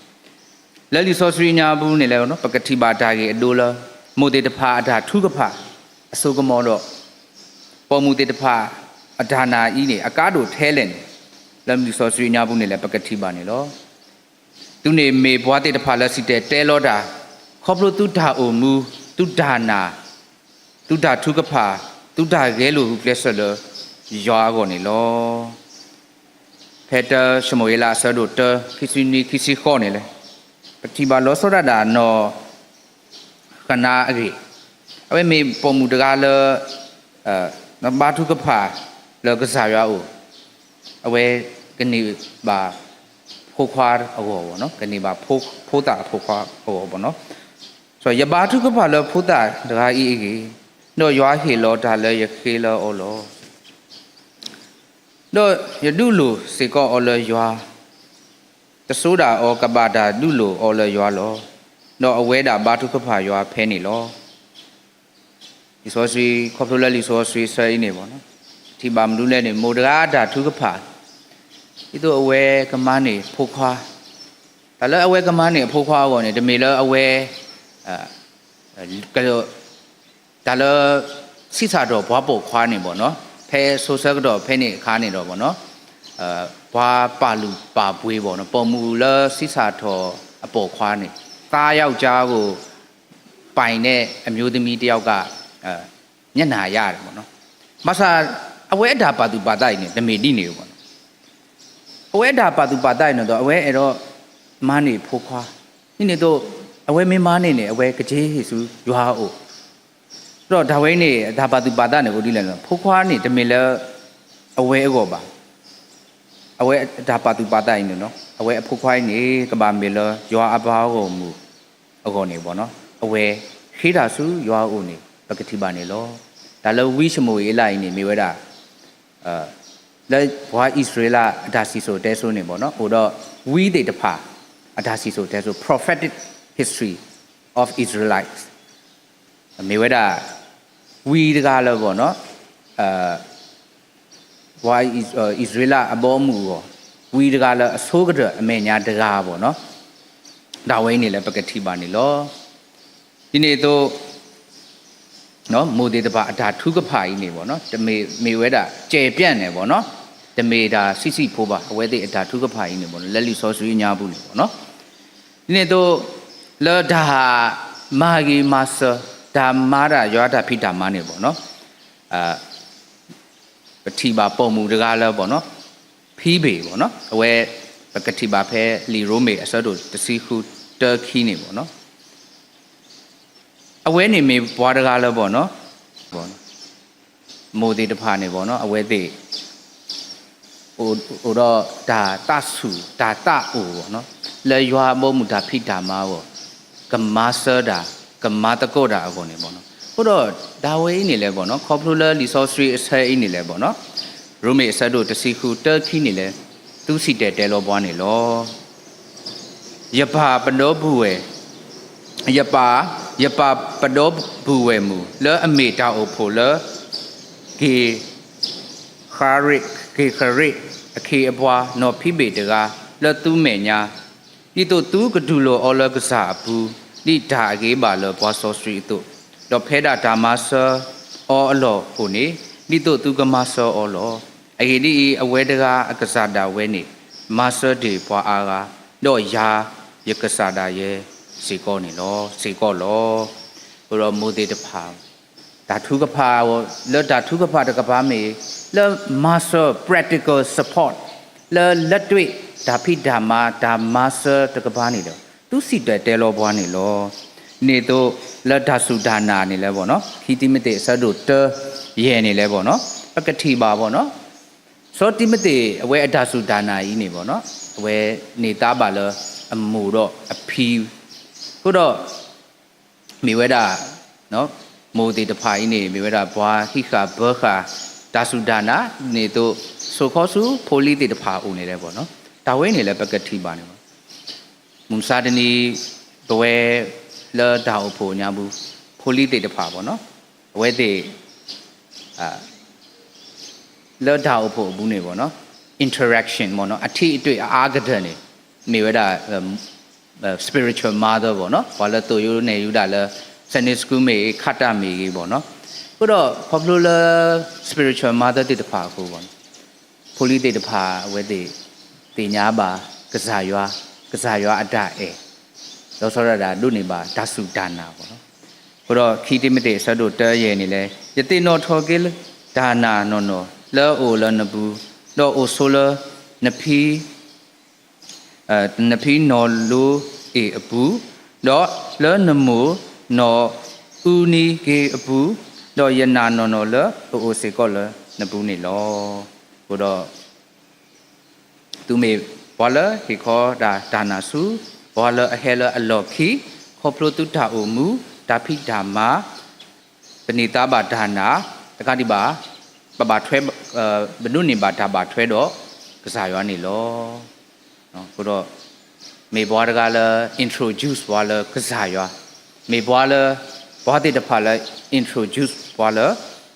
လၢလံာ်စီဆှံညါပူၤန့ၣ်လဲၣ် ပကထံၣ်ဘၣ်တၢ်ဂ့ၢ်အဒိလၢ မိၢ်သ့ၣ်တဖၣ်အတၢ်ထုကဖၣ် အစိကမီၤဒီး ပိာ်မုၣ်သ့ၣ်တဖၣ် အတၢ်နာ်အံၤန့ၣ် အကါဒိၣ်ထဲလဲၣ်န့ၣ် လၢလံာ်စီဆှံညါပူၤန့ၣ်လဲၣ် ပကထံၣ်ဘၣ်န့ၣ်လီၤ. သုန့ၣ်မ့ၢ်ပှၤသ့ၣ်တဖၣ်လၢစံၣ်တဲၤတဲလီၤတၢ် ခီဖျိသုတၢ်အိၣ်မူ သုတၢ်နာ် သုတၢ်ထုကဖၣ် သုတၢ်ဂဲၤလိာ်ဂုာ်ကျဲးစၢးလၢ ယွၤအဂီၢ်န့ၣ်လီၤ. ဖဲတၢၡမူၤအ့လးအဆၢဒိၣ်တၢ ခံဆံနွံ ခံဆံဃိးန့ၣ်လဲၣ် ပထံၣ်ဘၣ်လီၤဆီဒၣ်တၢ်နီၢ် ဃနၤအဂ့ၢ်, အဝဲမ့ၢ်ပိာ်မုၣ်တဂၤလၢ ဘါထုကဖၣ်လၢကစၢ်ယွၤအအိၣ်, အဝဲကန့ၢ်ဘၣ်ဖိခွါအဂီၢ်, ကန့ၢ်ဘၣ်ဖိသၣ်အဖိခွါအဂီၢ်ဘၣ်နီၤ. ယဘါထုကဖၣ်လၢဖိသၣ်တဂၤအံၤအဂ့ၢ်, ဒီးယွၤဟ့ၣ်လီၤတၢ်လၢယဃ့လၢအီၤလီၤ. ဒီးယဒုးလိၢ်စ့ၢ်ကီးအီၤလၢယွၤ, တစိၤဒၣ်အီၤကဘၣ်တၢ်ဒုးလိၢ်အီၤလၢယွၤလီၤ. ဒီးအဝဲဒၣ်ဘါထုကဖၣ်ယွၤဖဲန့ၣ်လီၤ. လံာ်စီဆှံ ခီဖျိလၢလံာ်စီဆှံဆၢအံၤန့ၣ်ဘၣ်နီၤ, ထံၣ်ဘၣ်မနုၤလဲၣ်န့ၣ် မိၢ်တဂၤအတၢ်ထုကဖၣ်, ဒ်သိးအဝဲကမၤန့ၢ်အဖိခွါ, တၢ်လၢအဝဲကမၤန့ၢ်အဖိခွါအဂီၢ်န့ၣ် တမ့ၢ်လၢအဝဲ က တၢ်လၢ ဆံးစၢ်ထီၣ်ပှၤပိာ်ခွါန့ၣ်ဘၣ်နီၤ, ဖဲစိၤဆၢကတီၢ်ဖဲန့ၣ်အခါန့ၣ်ဒီးဘၣ်နီၤ, ပှၤပာ်လုၢ်ပာ်ပှ့ၤဘၣ်နီၤ, ပိာ်မုၣ်လၢဆံးစၢ်ထီၣ်အပိာ်ခွါန့ၣ် သားယောက်ျားကို ပိုင်တဲ့ အမျိုးသမီးတစ်ယောက်က မျက်နှာရတယ်ပေါ့နော်. ဘၣ်ဆၣ် အဝဲအတၢ်ပာ်သူၣ်ပာ်သးအံၤန့ၣ် တမ့ၢ်ဒ်န့ၣ်ဘၣ်နီၤ. အဝဲအတၢ်ပာ်သူၣ်ပာ်သးအံၤန့ၣ်ဒီး အဝဲအဲၣ်ဒိးမၤန့ၢ်ဖိခွါ, ဒ်န့ၣ်အသိး အဝဲမ့ၢ်မၤန့ၢ်န့ၣ် အဝဲကက့ၤဟ့ၣ်ဆူယွၤအအိၣ်, ဒီးတၢ်ဝဲအံၤန့ၣ် အတၢ်ပာ်သူၣ်ပာ်သးန့ၣ်အိၣ်ဒ်လဲၣ်န့ၣ် ဖိခွါန့ၣ် တမ့ၢ်လၢအဝဲအဂီၢ်ဘၣ်. အဝဲအတၢ်ပာ်သူၣ်ပာ်သးအံၤန့ၣ်နီၤ အဝဲအဖိခွါအံၤန့ၣ် ကဘၣ်မ့ၢ်လၢယွၤအပၢ်အဂီၢ်မုၢ်အဂီၢ်န့ၣ်ဘၣ်နီၤ, အဝဲဃ့တၢ်ဆူယွၤအအိၣ်န့ၣ် ပကထံၣ်ဘၣ်န့ၣ်လီၤ. တၢ်လၢဝံၡမူၤအ့လးအံၤန့ၣ် မ့ၢ်ဝဲဒၣ် လၢပှၤအံၣ်စရ့လးအတၢ်စံၣ်စိၤတဲစိၤန့ၣ်ဘၣ်နီၤ အိၣ်ဒီးဝံသ့ၣ်တဖၣ်အတၢ်စံၣ်စိၤတဲစိၤ prophetic history of Israelites မ့ၢ်ဝဲဒၣ် ဝံတဂၤလၢဘၣ်နီၤ ပှၤအံၣ်စရ့လးအဘီအမုၢ်အဂီၢ်, ဝံတဂၤလၢအဆိကတၢၢ်အမဲာ်ညါတဂၤဘၣ်နီၤ, တၢ်ဝဲအံၤန့ၣ်လၢပကထံၣ်ဘၣ်န့ၣ်လီၤ. ဒ်န့ၣ်အသိး မိၢ်သ့ၣ်တဖၣ်အတၢ်ထုကဖၣ်အံၤန့ၣ်ဘၣ်နီၤ တမ့ၢ်မ့ၢ်ဝဲဒၣ် ကျယ်ပြန့်န့ၣ်ဘၣ်နီၤ, တမ့ၢ်တၢ်ဆံးဆံးဖိဘၣ်, အဝဲသ့ၣ်အတၢ်ထုကဖၣ်အံၤန့ၣ်ဘၣ်နီၤ လၢလံာ်စီဆှံညါပူၤန့ၣ်ဘၣ်နီၤ, ဒ်န့ၣ်အသိး လၢတၢ်မၤဂ့ၤမၤစၢၤ တၢ်မၤတၢ်ယွၤတၢ်ဖံးတၢ်မၤန့ၣ်ဘၣ်နီၤ ပထံၣ်ဘၣ်ပိာ်မုၣ်တဂၤလၢဘၣ်နီၤ, ဖံဘ့ၣ်ဘၣ်နီၤ, အဝဲ ပကထံၣ်ဘၣ်ဖဲလံာ်ရိမ့ၤအဆၢဒိၣ်တဆံဃုတၢခံန့ၣ်ဘၣ်နီၤ, အဝဲန့ၣ်မ့ၢ်ပှၤတဂၤလၢဘၣ်နီၤ, မိၢ်သ့ၣ်တဖၣ်န့ၣ်ဘၣ်နီၤ, အဝဲသ့ၣ် အိၣ်ဒီးတၢ်သးဆူၣ် တၢ်သးအိၣ်ဘၣ်နီၤ, လၢယွၤအဘီအမုၢ်တၢ်ဖံးတၢ်မၤအဂီၢ် ကမၤစၢၤတၢ် ကမၤသကိးတၢ်အဂီၢ်န့ၣ်ဘၣ်နီၤ. အဃိဒီး ဒ်ဝဲအံၤန့ၣ်လဲၣ်ဘၣ်နီၤ, ခီဖျိလၢလံာ်စီဆှံအဆၢအံၤန့ၣ်လဲၣ်ဘၣ်နီၤ, ရိမ့ၤအဆၢဒိၣ်တဆံဃုတၢခံန့ၣ်လဲၣ်, သုစံၣ်တဲၤတဲလီၤပှၤန့ၣ်လီၤ. ယပၢ်ပဒီပုၢ်ဝဲၢ်, ယပၢ်, ယပၢ်ပဒီပုၢ်ဝဲၢ်မုၣ် လၢအမ့ၢ်တၢ်အိၣ်ဖှိၣ်လၢ က့ၤ ဃရ့း, က့ၤဃရ့းအခ့အပှၤ နီၢ်ဖံဘ့ၣ်တဂၤ လၢသုမဲာ်ညါ, ဒ်သိးသုကတူၢ်လိာ်အီၤလၢကစၢ်အပူၤ ဒ်တၢ်အဂ့ၤဘၣ်လၢပှၤစီဆှံအသိး, ဒီးဖဲဒၣ်တၢ်မၤစၢၤအီၤအလီၢ်အဃိန့ၣ် ဒ်သိးသုကမၤစၢၤအီၤလီၤ. အဂ့ၢ်ဒ်အံၤ, အဝဲတဂၤအကစၢ်ဒၣ်ဝဲန့ၣ် မၤစၢၤတ့ၢ်ပှၤအါဂၤ, ဒီးယၤယကစၢ်ဒၣ်ယဲစ့ၢ်ကီးန့ၣ်လီၤ, စ့ၢ်ကီးလီၤ. အဃိဒီးမိၢ်သ့ၣ်တဖၣ် တၢ်ထုကဖၣ်, လၢတၢ်ထုကဖၣ်တကပၤမ့ၢ်ဂ့ၤ, လၢမၤစၢၤ practical support လၢလၢတွ့ၣ် တၢ်ဖံးတၢ်မၤ တၢ်မၤစၢၤတကပၤန့ၣ်ဒီး သုစံၣ်တဲၤတဲလီၤပှၤန့ၣ်လီၤ. ဒ်သိးလၢတၢ်စူၢ်တၢ်နာ်န့ၣ်လၢဘၣ်နီၤ, ခံတံၤမသ့းအဆၢဒိၣ်တၢ ယဲၢ်န့ၣ်လၢဘၣ်နီၤ, ပကထံၣ်ဘၣ်ဘၣ်နီၤ, စီၤတံၤမသ့းအဝဲအတၢ်စူၢ်တၢ်နာ်အံၤန့ၣ်ဘၣ်နီၤ, အဝဲန့ၢ်သါဘၣ်လၢအမိၢ်ဒီးအဖံ, အဃိဒီး မ့ၢ်ဝဲဒၣ် မိၢ်သ့ၣ်တဖၣ်အံၤန့ၣ် မ့ၢ်ဝဲဒၣ်ပှၤဟံးဃာ်ဘၢဃာ် တၢ်စူၢ်တၢ်နာ်န့ၣ်အသိး စိာ်ခီဆူဖိလံၤသ့ၣ်တဖၣ်အအိၣ်န့ၣ်လၢဘၣ်နီၤ, တၢ်ဝဲန့ၣ်လၢပကထံၣ်ဘၣ်န့ၣ်ဘၣ်, မုၢ်မဆါတနံၤ ပဝဲလၢတၢ်အိၣ်ဖှိၣ်ညါပူၤ ဖိလံၤသ့ၣ်တဖၣ်ဘၣ်နီၤ, အဝဲသ့ၣ် လၢတၢ်အိၣ်ဖှိၣ်အပူၤန့ၣ်ဘၣ်နီၤ, interaction ဘၣ်နီၤ, အထံအတြ့ၣ်အအါကတၢၢ်န့ၣ် မ့ၢ်ဝဲဒၣ် spiritual mother ဘၣ်နီၤ, ပှၤလၢသိၣ်ယိၤနဲၣ်ယုၤဒၣ်လၢ Sunday school မ့ၢ်ဂ့ၤ ခးတၢ်မ့ၢ်ဂ့ၤဘၣ်နီၤ, အဃိဒီးခီဖျိလၢ spiritual mother သ့ၣ်တဖၣ်အဃိဘၣ်နီၤ, ဖိလံၤသ့ၣ်တဖၣ်အဝဲသ့ၣ် သ့ၣ်ညါဘၣ် ကစၢ်ယွၤ, ကစၢ်ယွၤအတၢ်အဲၣ်, ဒီးဆီဒၣ်တၢ်ဒိးန့ၢ်ဘၣ်တၢ်စူၢ်တၢ်နာ်ဘၣ်နီၤ, အဃိဒီးခံတံၤမသ့းအဆၢဒိၣ်တၢယဲၢ်န့ၣ်လဲၣ်, ယသ့ၣ်နီၣ်ထီၣ်က့ၤတၢ်နာ်နီၢ်နီၢ် လၢအအိၣ်လၢနပူၤ, ဒီးအိၣ်ဆိလၢ နဖံ နဖံနီၢ်လိအ့ၣ်အပူၤ, ဒီးလၢနမိၢ်နီၢ်အူနံက့ၤအပူၤ, ဒီးယနာ်နီၢ်နီၢ်လၢအအိၣ်စ့ၢ်ကီးလၢနပူၤန့ၣ်လီၤ. အဃိဒီး သုမ့ၢ်ပှၤလၢဟ့ၣ်ခီဒၣ်တၢ်နာ်ဆူ ပှၤလၢအဟဲလၢအလီၢ်ခံ, ခီဖျိသုတၢ်အိၣ်မူ, တၢ်ဖံးတၢ်မၤ, ပန့ၢ်သါဘၣ်တၢ်နာ်, တကးဒံးဘၣ်, ပဘၣ်ထွဲ, ပဒိးန့ၢ်ဘၣ်တၢ်ဘၣ်ထွဲဒီးကစၢ်ယွၤန့ၣ်လီၤ. အဃိဒီး မ့ၢ်ပှၤတဂၤလၢ introduce ပှၤလၢကစၢ်ယွၤ, မ့ၢ်ပှၤလၢ ပှၤသ့ၣ်တဖၣ်လၢ introduce ပှၤလၢ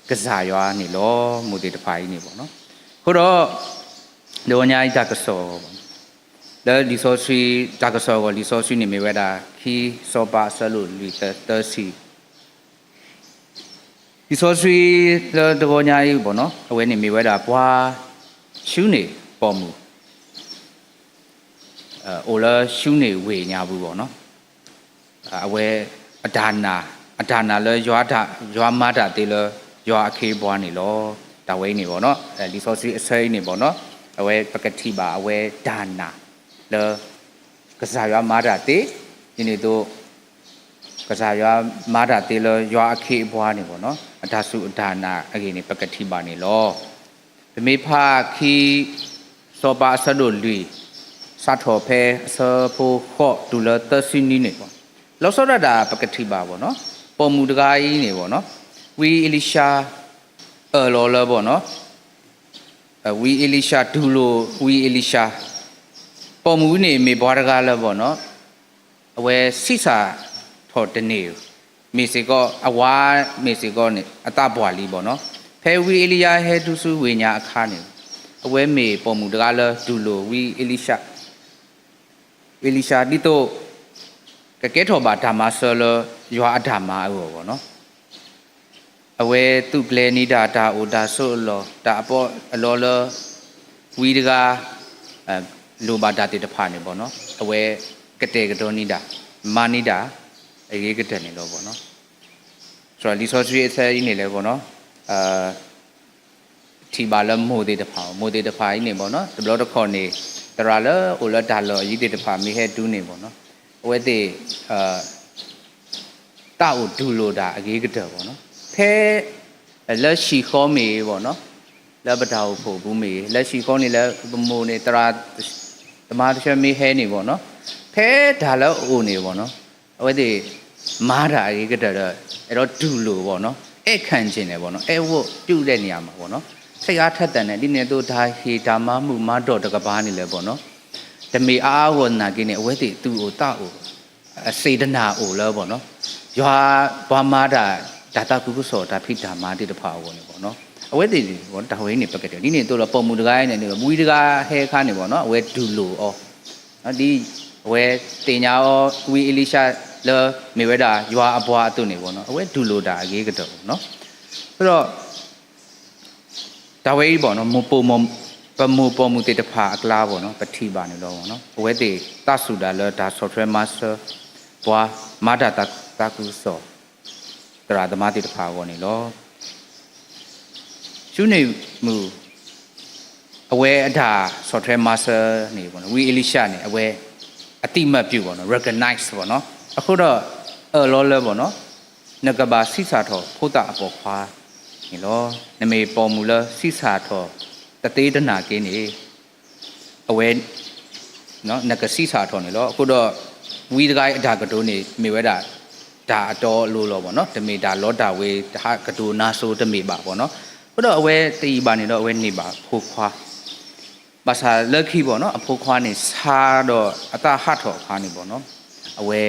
ကစၢ်ယွၤန့ၣ်လီၤ, မိၢ်သ့ၣ်တဖၣ်အံၤန့ၣ်ဘၣ်နီၤ. အဃိဒီး တဂီၤညါအံၤတၢ်ကစီၣ် လၢလံာ်စီဆှံ, တၢ်ကစီၣ်အဂီၢ်လံာ်စီဆှံန့ၣ်မ့ၢ်ဝဲဒၣ် ခံစီၤပၤအဆၢဒိၣ်လွံၢ်သၢသၢဆံ လံာ်စီဆှံလၢတဂီၤညါအံၤဘၣ်နီၤ, အဝဲန့ၣ်မ့ၢ်ဝဲဒၣ်ပှၤ ၡူန့ၣ်ပိာ်မုၣ် အိၣ်လၢၡူန့ၣ်ဝ့ၢ်ညါပူၤဘၣ်နီၤ. အဝဲ အတၢ်နာ်, အတၢ်နာ်လၢယွၤ, ယွၤမၤတၢ်သ့လၢယွၤအခ့အပှၤန့ၣ်လီၤ. တၢ်ဝဲအံၤန့ၣ်ဘၣ်နီၤ, လံာ်စီဆှံအဆၢအံၤန့ၣ်ဘၣ်နီၤ, အဝဲပကထံၣ်ဘၣ်အဝဲတၢ်နာ်လၢ ကစၢ်ယွၤမၤတၢ်သ့, ဒ်န့ၣ်အသိး ကစၢ်ယွၤမၤတၢ်သ့လၢယွၤအခ့အပှၤန့ၣ်ဘၣ်နီၤ, အတၢ်စူၢ်အတၢ်နာ်အဂ့ၢ်န့ၣ် ပကထံၣ်ဘၣ်န့ၣ်လီၤ. ပမ့ၢ်ဖးခံ စီၤပၤအဆၢဒိၣ်လွံၢ် စးထီၣ်ဖဲအဆၢဖိဃိးတုၤလၢသၢဆံနွံန့ၣ်ဘၣ်, လီၤဆီဒၣ်တၢ်ပကထံၣ်ဘၣ်ဘၣ်နီၤ, ပိာ်မုၣ်တဂၤအံၤန့ၣ်ဘၣ်နီၤ, ဝံအ့လံၡါ အၢၣ်လီၤလၢဘၣ်နီၤ ဝံအ့လံၡါ တူၢ်လိာ်ဝံအ့လံၡါ, ပိာ်မုၣ်န့ၣ်မ့ၢ်ပှၤတဂၤလၢဘၣ်နီၤ, အဝဲဆံးစၢ်ထီၣ်တန့ၢ်ဧိၤ, မ့ၢ်စ့ၢ်ကီး အဝၤမ့ၢ်စ့ၢ်ကီးန့ၣ် အသးပှၢ်လံဘၣ်နီၤ, ဖဲဝံအ့လံယၤဟဲတုၤဆူဝ့ၢ်ညါအခါန့ၣ်, အဝဲမ့ၢ်ပိာ်မုၣ်တဂၤလၢတူၢ်လိာ်ဝံအ့လံၡါ အ့လံၡါ ဒ်သိး ကကဲထီၣ်ဘၣ်တၢ်မၤစၢၤလၢယွၤအတၢ်မၤအဂီၢ်ဘၣ်နီၤ, အဝဲသူၣ်ကျဲၤန့ၢ်ဒၣ်တၢ်အိၣ်တၢ်ဆိးအလီၢ် တၢ်အပီးအလီလၢ ဝံတဂၤ လိၣ်ဘၣ်တၢ်သ့ၣ်တဖၣ်န့ၣ်ဘၣ်နီၤ, အဝဲကတဲာ်ကတီၤန့ၢ်ဒၣ် မၤန့ၢ်ဒၣ် အဂ့ၤကတၢၢ်န့ၣ်လီၤဘၣ်နီၤ. လံာ်စီဆှံအဆၢအံၤန့ၣ်လၢဘၣ်နီၤ ထံၣ်ဘၣ်လၢမိၢ်သ့ၣ်တဖၣ်, မိၢ်သ့ၣ်တဖၣ်အံၤန့ၣ်ဘၣ်နီၤ, တဘျီတခီၣ်န့ၣ် သရၣ်လၢအိၣ်လၢတၢ်လီၢ်အယံၤသ့ၣ်တဖၣ်မ့ၢ်ဟဲတုၤန့ၣ်ဘၣ်နီၤ, အဝဲသ့ၣ် တၢ်အိၣ်တူၢ်လိာ်တၢ်အဂ့ၤကတၢၢ်ဘၣ်နီၤ, ဖဲ လၢဟံၣ်ဃီမ့ၢ်ဂ့ၤဘၣ်နီၤ, လၢပတၢ်အိၣ်ဖှိၣ်ပူၤမ့ၢ်ဂ့ၤ, လၢဟံၣ်ဃီန့ၣ်လၢပမိၢ်န့ၣ် သရၣ် သမါတဆၢမ့ၢ်ဟဲန့ၣ်ဘၣ်နီၤ, ဖဲတၢ်လၢအအိၣ်န့ၣ်ဘၣ်နီၤ, အဝဲသ့ၣ် မၤတၢ်အဂ့ၤကတၢၢ်ဒီး အဲၣ်ဒိးတူၢ်လိာ်ဘၣ်နီၤ, အဲၣ်ခၣ်က့ၤန့ၣ်ဘၣ်နီၤ, အဲၣ်ဝဲတူၢ်ဒဲးန့ၣ်ယါမးဘၣ်နီၤ, စိတ်အားထက်သန် န့ၣ် ဒ်န့ၣ်အသိးတၢ်ဟ့ၣ်တၢ်မၤမုာ်မၤဒိးတကပၤန့ၣ်လၢဘၣ်နီၤ, တမ့ၢ်အါအါဂီၢ်နာ်က့န့ၣ် အဝဲသ့ၣ်သူၣ်အိၣ်သးအိၣ် စေတနာအိၣ်လၢဘၣ်နီၤ, ယွၤပှၤမၤတၢ် တၢ်သးခုကစီၣ်တၢ်ဖံးတၢ်မၤသ့ၣ်တဖၣ်အဂီၢ်န့ၣ်ဘၣ်နီၤ, အဝဲသ့ၣ်န့ၣ် တၢ်ဝဲအံၤန့ၣ် ပကတဲ ဒ်န့ၣ်အသိးဒီးပိာ်မုၣ်တဂၤအံၤန့ၣ် ဝံတဂၤဟဲအခါန့ၣ်ဘၣ်နီၤ အဝဲတူၢ်လိာ်အီၤ, ဒ်အဝဲသ့ၣ်ညါအီၤ ဝံအ့လံၡါလၢ မ့ၢ်ဝဲဒၣ်ယွၤအပှၤအသိးန့ၣ်ဘၣ်နီၤ အဝဲတူၢ်လိာ်တၢ်အဂ့ၤကတၢၢ်ဘၣ်နီၤ, ဒီး တၢ်ဝဲအံၤဘၣ်နီၤ ပမိၢ်ပိာ်မုၣ်သ့ၣ်တဖၣ်အကျါဘၣ်နီၤ ပထံၣ်ဘၣ်န့ၣ်လီၤဘၣ်နီၤ အဝဲသ့ၣ်သးစူၤဒၣ်လၢတၢ်ဆီၣ်ထွဲမၤစၢၤ ပှၤမၤတၢ်သးခုကစီၣ် သရၣ်သမါသ့ၣ်တဖၣ်အဂီၢ်န့ၣ်လီၤ. ၡူနံၣ်မုၣ် အဝဲအတၢ်ဆီၣ်ထွဲမၤစၢၤန့ၣ် ဝံအ့လံၡါန့ၣ် အဝဲ အသိအမှတ်ပြုဘၣ်နီၤ recognize ဘၣ်နီၤ အဃိဒီး အၢၣ်လီၤလၢဘၣ်နီၤ နကဘၣ်ဆံးစၢ်ထီၣ်ဖိသၣ်အပိာ်ခွါန့ၣ်လီၤ. နမ့ၢ်ပိာ်မုၣ်လၢဆံးစၢ်ထီၣ်တသ့တနာ်က့န့ၣ် အဝဲ နကဆံးစၢ်ထီၣ်န့ၣ်လီၤ. အဃိဒီး ဝံတဂၤအံၤအတၢ်ကတိၤန့ၣ် မ့ၢ်ဝဲဒၣ် တၢ်အတီအလိၤလီၤဘၣ်နီၤ. တမ့ၢ်တၢ်လီတၢ်ဝ့ၤ တဟးကတိၤနါစိၤတမ့ၢ်ဘၣ်ဘၣ်နီၤ. အဃိဒီးအဝဲတယံာ်ဘၣ်န့ၣ်ဒီး အဝဲန့ၢ်ဘၣ်အဖိခွါ ဘၣ်ဆၣ်လၢခံဘၣ်နီၤ အဖိခွါန့ၣ် ဆါဒီးအသးဟးထီၣ်အခါန့ၣ်ဘၣ်နီၤ အဝဲ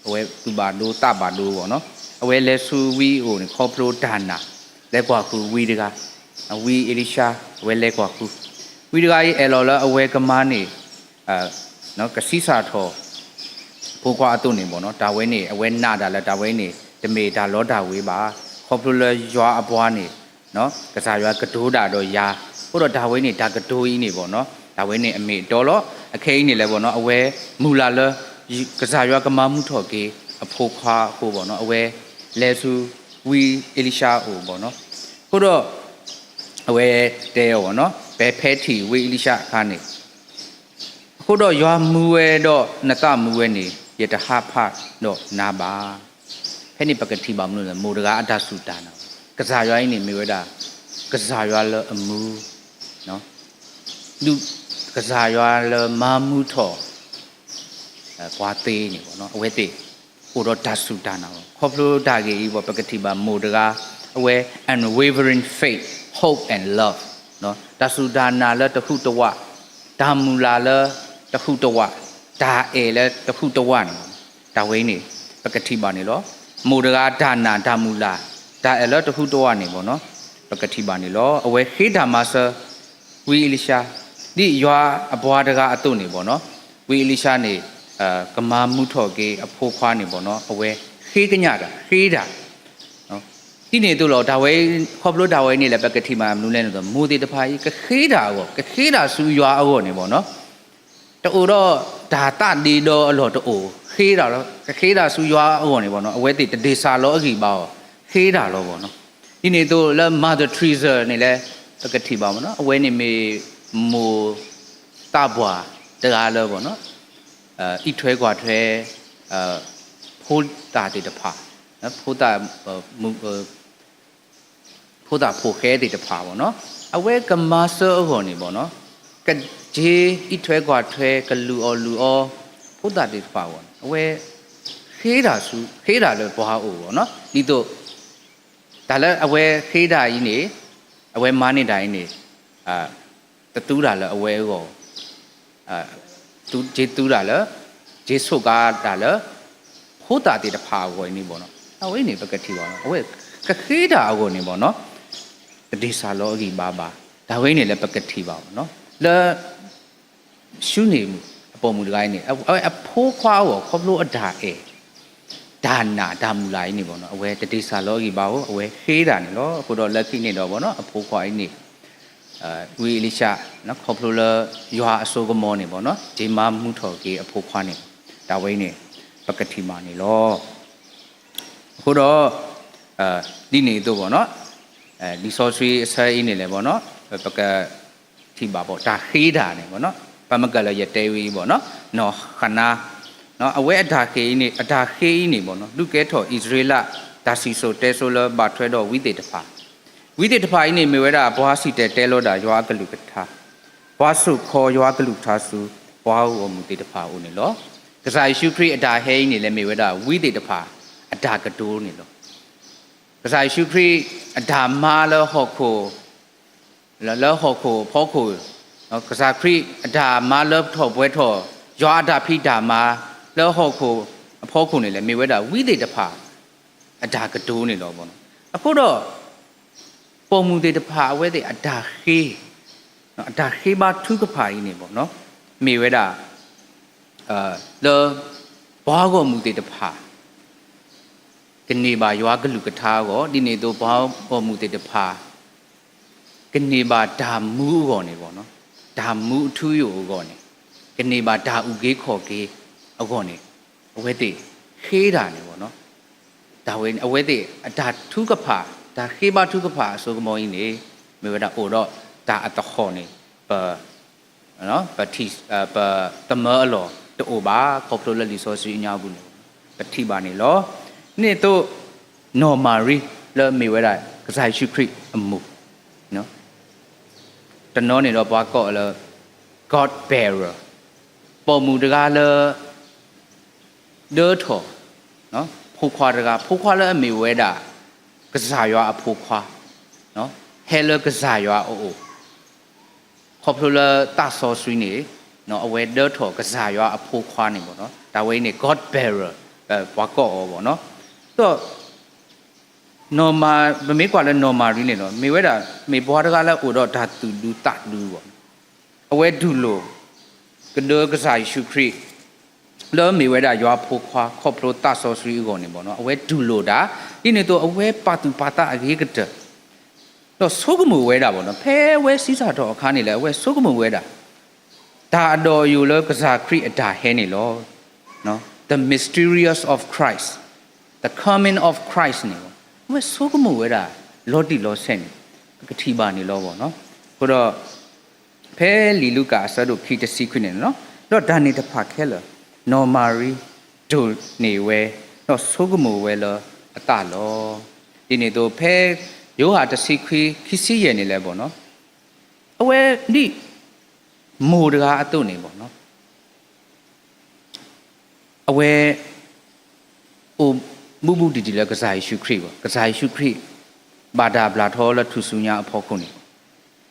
အဝဲသူၣ်ဘၣ်ဒိသးဘၣ်ဒိဘၣ်နီၤ. အဝဲလဲၤဆူဝံအအိၣ်န့ၣ် ခီဖျိတၢ်နာ် လဲၤကွၢ်ဃုာ်ဝံတဂၤ ဝံအ့လံၡါ အဝဲလဲၤကွၢ်ဃုာ် ဝံတဂၤအံၤအဲၣ်လီၤလၢအဝဲကမါန့ၣ် ကဆံးစၢ်ထီၣ် ဖိခွါအသိးန့ၣ်ဘၣ်နီၤ. တၢ်ဝဲန့ၣ် အဝဲနာ်ဒၣ်လၢတၢ်ဝဲန့ၣ် တမ့ၢ်တၢ်လီတၢ်ဝ့ၤဘၣ်. ခီဖျိလၢယွၤအပှၤန့ၣ် ကစၢ်ယွၤကတိၤတၢ်ဒီးယၤ အဃိဒီးတၢ်ဝဲန့ၣ် တၢ်ကတိၤအံၤန့ၣ်ဘၣ်နီၤ တၢ်ဝဲန့ၣ်အမ့ၢ်အတီလီၤ. အခဲအံၤန့ၣ်လဲၣ်ဘၣ်နီၤ အဝဲမုၢ်လၢ်လၢ ကစၢ်ယွၤကမၤမူထီၣ်က့ၤအဖိခွါအဃိဘၣ်နီၤ အဝဲလဲၤဆူဝံအ့လံၡါအအိၣ်ဘၣ်နီၤ. အဃိဒီး အဝဲတဲအီၤဘၣ်နီၤ ပဖဲထံၣ်ဝံအ့လံၡါအခါန့ၣ် အဃိဒီးယွၤမူဝဲဒီးနသးမူဝဲန့ၣ် ယတဟးဖးဒီးနၤဘၣ်. ဖဲန့ၣ်ပကထံၣ်ဘၣ်မနုၤလဲၣ် မိၢ်တဂၤအတၢ်စူၢ်တၢ်နာ် ကစၢ်ယွၤအံၤန့ၣ်မ့ၢ်ဝဲဒၣ် ကစၢ်ယွၤလၢအမူ ဒ်ကစၢ်ယွၤလၢမၤမူထီၣ် ပှၤသ့န့ၣ်ဘၣ်နီၤ အဝဲသ့ၣ် အိၣ်ဒီးတၢ်စူၢ်တၢ်နာ်လီၤ. ခီဖျိတၢ်ဂ့ၢ်အံၤဘၣ် ပကထံၣ်ဘၣ်မိၢ်တဂၤ အဝဲ unwavering faith, hope and love တၢ်စူၢ်တၢ်နာ်လၢတဟူးတဝး, တၢ်မုၢ်လၢ်လၢတဟူးတဝး, တၢ်အဲၣ်လၢတဟူးတဝးန့ၣ် တၢ်ဝဲအံၤန့ၣ် ပကထံၣ်ဘၣ်န့ၣ်လီၤ. မိၢ်တဂၤတၢ်နာ်တၢ်မုၢ်လၢ် တၢ်အဲၣ်လၢတဟူးတဝးန့ၣ်ဘၣ်နီၤ ပကထံၣ်ဘၣ်န့ၣ်လီၤ. အဝဲဃ့တၢ်မၤစၢၤ ဝံအ့လံၡါ ဒ်ယွၤအပှၤတဂၤအသိးန့ၣ်ဘၣ်နီၤ ဝံအ့လံၡါန့ၣ် ကမၤမူထီၣ်က့ၤအဖိခွါန့ၣ်ဘၣ်နီၤ အဝဲဃ့ကညးတၢ် ဃ့တၢ် ဒ်န့ၣ်အသိးလီၤ တၢ်ဝဲ ခီဖျိတၢ်ဝဲအံၤန့ၣ်လၢပကထံၣ်မးမနုၤလဲၣ်န့ၣ်သိး မိၢ်သ့ၣ်တဖၣ်အံၤ ကဃ့တၢ်အဂီၢ် ကဃ့တၢ်ဆူယွၤအဂီၢ်န့ၣ်ဘၣ်နီၤ တအိၣ်ဒီးတၢ်သးဒ့ဒီအလီၢ်တအိၣ် ဃ့တၢ်လီၤ ကဃ့တၢ်ဆူယွၤအဂီၢ်န့ၣ်ဘၣ်နီၤ အဝဲသ့ၣ်တဒ့ၣ်စၢ်လီၤအဂံၢ်ဘါအီၤ ဃ့တၢ်လီၤဘၣ်နီၤ ဒ်န့ၣ်အသိးလၢ Mother Teresa န့ၣ်လဲၣ် ပကထံၣ်ဘၣ်မနီၤ အဝဲန့ၣ်မ့ၢ်မိၢ် သးပှၢ်တဂၤလၢဘၣ်နီၤ အံးထွဲကွၢ်ထွဲ ဖိသၣ်သ့ၣ်တဖၣ် ဖိသၣ် ဖိသၣ်ဖိၣ်ဃဲသ့ၣ်တဖၣ်ဘၣ်နီၤ အဝဲကမၤစၢၤအဂီၢ်န့ၣ်ဘၣ်နီၤ ကက့ၤအံးထွဲကွၢ်ထွဲ ကလုၢ်အီၣ်လုၢ်အီ ဖိသၣ်သ့ၣ်တဖၣ်အဂီၢ်န့ၣ် အဝဲ ဃ့တၢ်ဆူ ဃ့တၢ်လၢပှၤအအိၣ်ဘၣ်နီၤ ဒ်သိး တၢ်လၢအဝဲဃ့တၢ်အံၤန့ၣ် အဝဲမၤန့ၢ်တၢ်အံၤန့ၣ် တသူတၢ်လၢအဝဲအဂီၢ် က့ၤသူတၢ်လၢ က့ၤဆိးကါတၢ်လၢ ဖိသၣ်သ့ၣ်တဖၣ်အဂီၢ်အံၤန့ၣ်ဘၣ်နီၤ အဝဲန့ၣ်ပကထံၣ်ဘၣ်နီၤ အဝဲကဃ့တၢ်အဂီၢ်န့ၣ်ဘၣ်နီၤ တဒ့ၣ်စၢ်လီၤအဂံၢ်ဘါဘၣ် တၢ်ဝဲန့ၣ်လၢပကထံၣ်ဘၣ်နီၤ လၢ ၡူနံၣ်မုၣ် အပိာ်မုၣ်တဂၤအံၤန့ၣ် အဝဲအဖိခွါအဂီၢ် ခီဖျိအတၢ်အဲၣ် တၢ်နာ်တၢ်မုၢ်လၢ်အံၤန့ၣ်ဘၣ်နီၤ အဝဲတဒ့ၣ်စၢ်လီၤအဂံၢ်ဘါအဃိ အဝဲဃ့တၢ်န့ၣ်လီၤ. အဃိဒီးလၢခံန့ၣ်ဒီးဘၣ်နီၤ အဖိခွါအံၤန့ၣ် ဝံအ့လံၡါ ခီဖျိလၢယွၤအစိကမီၤန့ၣ်ဘၣ်နီၤ က့ၤမၤမူထီၣ်က့ၤအဖိခွါန့ၣ် တၢ်ဝဲအံၤန့ၣ် ပကထံၣ်မးန့ၣ်လီၤ. အဃိဒီး ဒ်န့ၣ်အသိးဘၣ်နီၤ လံာ်စီဆှံအဆၢအံၤန့ၣ်လဲၣ်ဘၣ်နီၤ, ပကထံၣ်ဘၣ်ဘၣ် တၢ်ဃ့တၢ်န့ၣ်ဘၣ်နီၤ, ပမ့ၢ်ကလၢယတဲဝဲအံၤဘၣ်နီၤ, နီၢ်ဃနၤ, အဝဲအတၢ်ဃ့အံၤန့ၣ် အတၢ်ဃ့အံၤန့ၣ်ဘၣ်နီၤ ဒုးကဲထီၣ်အံၣ်စရ့လး တၢ်စံၣ်စိၤတဲစိၤလၢဘၣ်ထွဲဒီးဝံသ့ၣ်တဖၣ်, ဝံသ့ၣ်တဖၣ်အံၤန့ၣ် မ့ၢ်ဝဲဒၣ်ပှၤစံၣ်တဲၤတဲလီၤဒၣ်ယွၤအကလုၢ်ကထါ, ပှၤစိာ်ခီယွၤအကလုၢ်ကထါဆူ ပှၤဂီၢ်မုၢ်သ့ၣ်တဖၣ်အအိၣ်န့ၣ်လီၤ. ကစၢ်ယ့ၣ်ၡူးခရံာ်အတၢ်ဟဲအံၤန့ၣ်လဲၣ် မ့ၢ်ဝဲဒၣ်ဝံသ့ၣ်တဖၣ် အတၢ်ကတိၤန့ၣ်လီၤ. ကစၢ်ယ့ၣ်ၡူးခရံာ် အတၢ်မၤလၢဟီၣ်ခိၣ် လၢဟီၣ်ခိၣ်အဖီခိၣ်, ကစၢ်ခရံာ်အတၢ်မၤလၢထီၣ်ပှဲၤထီၣ်, ယွၤအတၢ်ဖံးတၢ်မၤ လၢဟီၣ်ခိၣ်အဖီခိၣ်န့ၣ်လဲၣ် မ့ၢ်ဝဲဒၣ်ဝံသ့ၣ်တဖၣ် အတၢ်ကတိၤန့ၣ်လီၤ. အဃိဒီး ပိာ်မုၣ်သ့ၣ်တဖၣ်အဝဲသ့ၣ်အတၢ်ဃ့, အတၢ်ဃ့ဘါထုကဖၣ်အံၤန့ၣ်ဘၣ်နီၤ, မ့ၢ်ဝဲဒၣ် လၢ ပှၤဂီၢ်မုၢ်သ့ၣ်တဖၣ် ကန့ၢ်ဘၣ်ယွၤကလုၢ်ကထါအဂီၢ်, ဒ်န့ၣ်အသိးပှၤဂီၢ်မုၢ်သ့ၣ်တဖၣ် ကန့ၢ်ဘၣ်တၢ်မူအဂီၢ်န့ၣ်ဘၣ်နီၤ, တၢ်မူအထူအယိာ်အဂီၢ်န့ၣ်, ကန့ၢ်ဘၣ်တၢ်အုၣ်က့ၤခီၣ်က့ၤအဂီၢ်န့ၣ်, အဝဲသ့ၣ်ဃ့တၢ်န့ၣ်ဘၣ်နီၤ, တၢ်ဝဲန့ၣ် အဝဲသ့ၣ်အတၢ်ထုကဖၣ်, တၢ်ဃ့ဘါထုကဖၣ်အစိကမီၤအံၤန့ၣ် မ့ၢ်ဝဲဒၣ်အိၣ်ဒီးတၢ်အသဟီၣ်န့ၣ် ပ ပထံၣ်, ပသမၢအလီၢ်တအိၣ်ဘၣ်, ခီဖျိလၢလံာ်စီဆှံအညါပူၤန့ၣ် ပထံၣ်ဘၣ်န့ၣ်လီၤ. ဒ်န့ၣ်အသိး နီၢ်မၤရံ လၢမ့ၢ်ဝဲဒၣ်ကစၢ်ယ့ၣ်ၡူးခရံာ်အမိၢ်, တနီၤန့ၣ်ဒီးပှၤကိးလၢ God bearer, ပိာ်မုၣ်တဂၤလၢ ဒၢထီၣ် ဖိခွါတဂၤ, ဖိခွါလၢအမ့ၢ်ဝဲဒၣ် ကစၢ်ယွၤအဖိခွါ, ဟဲလၢကစၢ်ယွၤအအိၣ်, ခီဖျိလၢသးစီဆှံန့ၣ် အဝဲဒၢထီၣ်ကစၢ်ယွၤအဖိခွါန့ၣ်ဘၣ်နီၤ, တၢ်ဝဲအံၤန့ၣ် God bearer ပှၤကိးအီၤဘၣ်နီၤ, ဒီး ပမ့ၢ်ကွၢ်လၢနီၢ်မၤရံန့ၣ်ဒီး မ့ၢ်ဝဲဒၣ် မ့ၢ်ပှၤတဂၤလၢအိၣ်ဒီးတၢ်သူၣ်ဒူသးဒူဘၣ်နီၤ, အဝဲတူၢ်လိာ် ကဒၢကစၢ်ယ့ၣ်ၡူးခရံာ် လၢမ့ၢ်ဝဲဒၣ်ယွၤအဖိခွါ ခီဖျိသးစီဆှံအဂီၢ်န့ၣ်ဘၣ်နီၤ, အဝဲတူၢ်လိာ်တၢ်, ဒ်န့ၣ်အသိးအဝဲပာ်သူၣ်ပာ်သးအဂ့ၤကတၢၢ် ဒီးဆိကမိၣ်ဝဲဒၣ်ဘၣ်နီၤ, ဖဲအဝဲဆံးစၢ်ထီၣ်အခါန့ၣ်လဲၣ် အဝဲဆိကမိၣ်ဝဲဒၣ် တၢ်အဒီၣ်အယိာ်လၢကစၢ်ခရံာ်အတၢ်ဟဲန့ၣ်လီၤ. The mysterious of Christ, the coming of Christ န့ၣ်လီၤ. အဝဲဆိကမိၣ်ဝဲဒၣ် လီၤတံၢ်လီၤဆဲးန့ၣ် ပကထံၣ်ဘၣ်န့ၣ်လီၤဘၣ်နီၤ. အဃိဒီး ဖဲလံာ်လူၤကၣ်အဆၢဒိၣ်ခံတဆံခွံန့ၣ်လီၤ, ဒီးတၢ်န့ၣ်တဖၣ်ခဲလၢာ် နီၢ်မၤရံ ဒိးန့ၢ်ဝဲ ဒီးဆိကမိၣ်ဝဲလၢအသးလီၤ. ဒ်န့ၣ်အသိး ဖဲယိၤဟၣ်တဆံခွံ ခံဆံယဲၢ်န့ၣ်လဲၣ်ဘၣ်နီၤ, အဝဲဒ် မိၢ်တဂၤအသိးန့ၣ်ဘၣ်နီၤ, အဝဲ အိၣ်ဘူးဘူးတံၢ်တံၢ်လၢကစၢ်ယ့ၣ်ၡူးခရံာ်ဘၣ်, ကစၢ်ယ့ၣ်ၡူးခရံာ် ဘၣ်တၢ်ဘျၣ်ထီလၢထူၣ်စုညါအဖီခိၣ်န့ၣ်,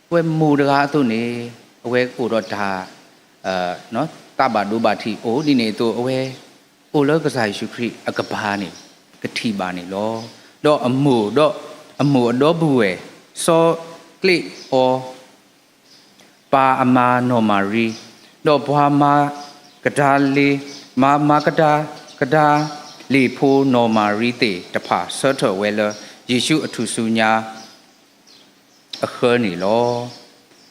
အဝဲမိၢ်တဂၤအသိးန့ၣ် အဝဲအိၣ်ဒီးတၢ် သးဘၣ်ဒိဘၣ်ထံးအိၣ်ဒ်န့ၣ်အသိး အဝဲ အိၣ်လၢကစၢ်ယ့ၣ်ၡူးခရံာ်အကပၤန့ၣ် ကထံၣ်ဘၣ်န့ၣ်လီၤ. ဒီးအမိၢ်ဒီး အမိၢ်အဒီပုၢ်ဝဲၢ် စီၤကျ့းအီ ပၢ်အမါနီၢ်မၤရံ, ဒီးပှၤမၤကဒၤလ့, မၤ မၤကဒၤ ကဒၤလ့ၣ်ဖိနီၢ်မၤရံသ့ၣ်တဖၣ် ဆၢထၢၣ်ဝဲလၢ ယ့ၣ်ၡူးအထူၣ်စုညါ အဃၢန့ၣ်လီၤ.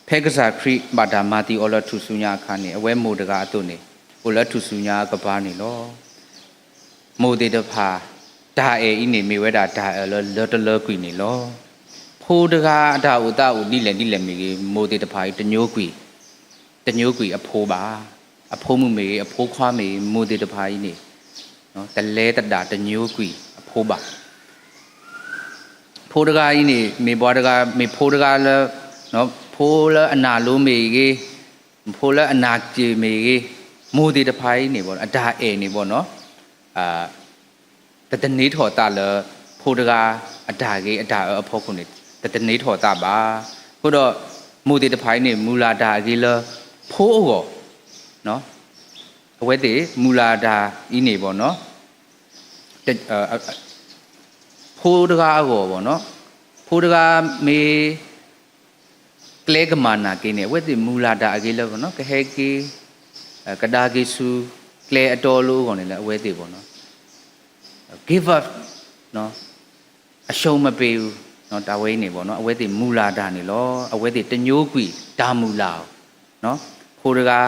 ဖဲကစၢ်ခရံာ်ဘၣ်တၢ်မၤသံအီၤလၢထူၣ်စုညါအခါန့ၣ် အဝဲမိၢ်တဂၤအသိးန့ၣ် အိၣ်လၢထူၣ်စုညါအကပၤန့ၣ်လီၤ. မိၢ်သ့ၣ်တဖၣ် တၢ်အဲၣ်အံၤန့ၣ် မ့ၢ်ဝဲဒၣ်တၢ်အဲၣ်လၢလၢတလၢကွံာ်န့ၣ်လီၤ. ဖိတဂၤအတၢ်အိၣ်သးအိၣ်ဒ်လဲၣ်ဒ်လဲၣ်မ့ၢ်ဂ့ၤ မိၢ်သ့ၣ်တဖၣ်အံၤ တညိကွံာ်, တညိကွံာ်အဖိဘၣ်. အဖိမုၣ်မ့ၢ်ဂ့ၤ အဖိခွါမ့ၢ်ဂ့ၤ မိၢ်သ့ၣ်တဖၣ်အံၤန့ၣ် တလဲၤသဒၣ်တညိကွံာ်အဖိဘၣ်. ဖိတဂၤအံၤန့ၣ် မ့ၢ်ပှၤတဂၤ မ့ၢ်ဖိတဂၤလၢ ဖိလၢအနၢ်လိၤမ့ၢ်ဂ့ၤ, ဖိလၢအနၢ်စ့ၢ်မ့ၢ်ဂ့ၤ, မိၢ်သ့ၣ်တဖၣ်အံၤန့ၣ် အတၢ်အဲၣ်န့ၣ်ဘၣ်နီၤ တသန့ၤထီၣ်သးလၢ ဖိတဂၤအတၢ်ဂ့ၤအတၢ်အၢအဖီခိၣ်န့ၣ် တသန့ၤထီၣ်သးဘၣ်. အဃိဒီး မိၢ်သ့ၣ်တဖၣ်အံၤန့ၣ် မုၢ်လၢ်တၢ်အဂ့ၤလၢ ဖိအဂီၢ်, အဝဲသ့ၣ်မုၢ်လၢ်တၢ်အံၤန့ၣ်ဘၣ်နီၤ ဖိတဂၤအဂီၢ်ဘၣ်နီၤ, ဖိတဂၤမ့ၢ် ကျဲကမၤနၢ်က့ၤန့ၣ် အဝဲသ့ၣ်မုၢ်လၢ်တၢ်အဂ့ၤလၢ ကဟဲက့ၤ ကဒါက့ၤဆူ ကျဲအတီအလိၤအဂီၢ်န့ၣ်လၢအဝဲသ့ၣ်ဘၣ်နီၤ give up အရှုံးမပေးဘူး, တၢ်ဝဲအံၤန့ၣ်ဘၣ်နီၤ အဝဲသ့ၣ်မုၢ်လၢ်တၢ်န့ၣ်လီၤ. အဝဲသ့ၣ်တညိကွံာ်တၢ်မုၢ်လၢ်အီၤ, ဖိတဂၤ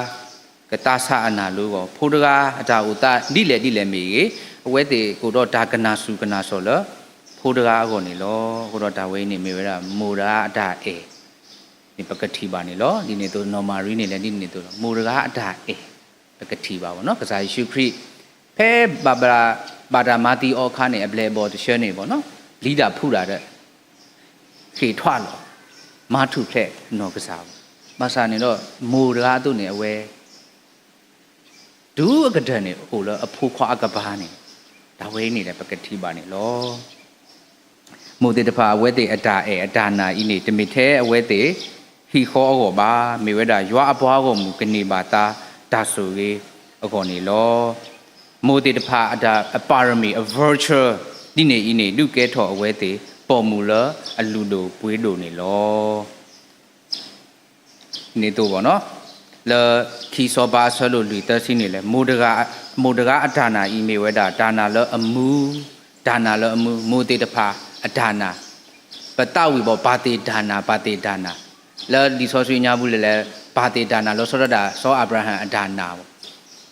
ကသးဆးအနၢ်လိၤအဂီၢ်, ဖိတဂၤအတၢ်အိၣ်သးဒ်လဲၣ်ဒ်လဲၣ်မ့ၢ်ဂ့ၤ, အဝဲသ့ၣ်အိၣ်ဒီးတၢ်ကနၣ်ဆူၣ်ကနၣ်စီၣ်လၢ ဖိတဂၤအဂီၢ်န့ၣ်လီၤ. အဃိဒီးတၢ်ဝဲအံၤန့ၣ် မ့ၢ်ဝဲဒၣ်မိၢ်တဂၤအတၢ်အဲၣ်န့ၣ် ပကထံၣ်ဘၣ်န့ၣ်လီၤ. ဒ်န့ၣ်အသိး နီၢ်မၤရံန့ၣ်လဲၣ် ဒ်န့ၣ်အသိးလီၤ. မိၢ်တဂၤအတၢ်အဲၣ် ပကထံၣ်ဘၣ်ဘၣ်နီၤ. ကစၢ်ယ့ၣ်ၡူးခရံာ် ဖဲဘၣ်တၢ်မၤသံအီၤအခါန့ၣ် အဘျဲၣ်အဘီၣ်တဆၢန့ၣ်ဘၣ်နီၤ, ပျံၤတၢ်ဖုးတၢ်ဒီး ဃ့ၢ်ထွးလီၤ မၤထူၣ်ဖျဲးနီၢ်ကစၢ်ဘၣ်. ဘၣ်ဆၣ်န့ၣ်ဒီး မိၢ်တဂၤအသိးန့ၣ် အဝဲ တုၤအကတၢၢ်န့ၣ် အိၣ်လၢအဖိခွါအကပၤန့ၣ် တၢ်ဝဲအံၤန့ၣ်ဒီး ပကထံၣ်ဘၣ်န့ၣ်လီၤ. မိၢ်သ့ၣ်တဖၣ်အဝဲသ့ၣ်အတၢ်အဲၣ်အတၢ်နာ်အံၤန့ၣ် တမ့ၢ်ထဲအဝဲသ့ၣ်ဟံၣ်ဃီအဂီၢ်ဘၣ်, မ့ၢ်ဝဲဒၣ်ယွၤအပှၤအဂီၢ်မုၢ် ကန့ၢ်ဘၣ်သါတၢ်ဆိၣ်ဂ့ၤအဂီၢ်န့ၣ်လီၤ. မိၢ်သ့ၣ်တဖၣ်အတၢ်အပၣ်ရမံၣ် အ virtue ဒ်န့ၣ်အံၤန့ၣ် ဒုးကဲထီၣ်အဝဲသ့ၣ် ပိာ်မုၣ်လၢအလုၢ်ဒိၣ်ပှ့ၤဒိၣ်န့ၣ်လီၤ. န့ၣ်သိးဘၣ်နီၤ, လၢခံစီၤပၤအဆၢဒိၣ်လွံၢ်သၢဆံန့ၣ်လဲၣ်, မိၢ်တဂၤအတၢ်နာ်အံၤမ့ၢ်ဝဲဒၣ် တၢ်နာ်လၢအမူ, တၢ်နာ်လၢအမူ, မိၢ်သ့ၣ်တဖၣ်အတၢ်နာ်, ပသးဝံၣ်ဘၣ် ပၢ်သ့ၣ်တၢ်နာ်, ပၢ်သ့ၣ်တၢ်နာ်, လၢလံာ်စီဆှံညါပူၤလဲၣ်လဲၣ်, ပၢ်သ့ၣ်တၢ်နာ်လီၤဆီဒၣ်တၢ် စီၤအၤဘြၤဟၣ်အတၢ်နာ်ဘၣ်.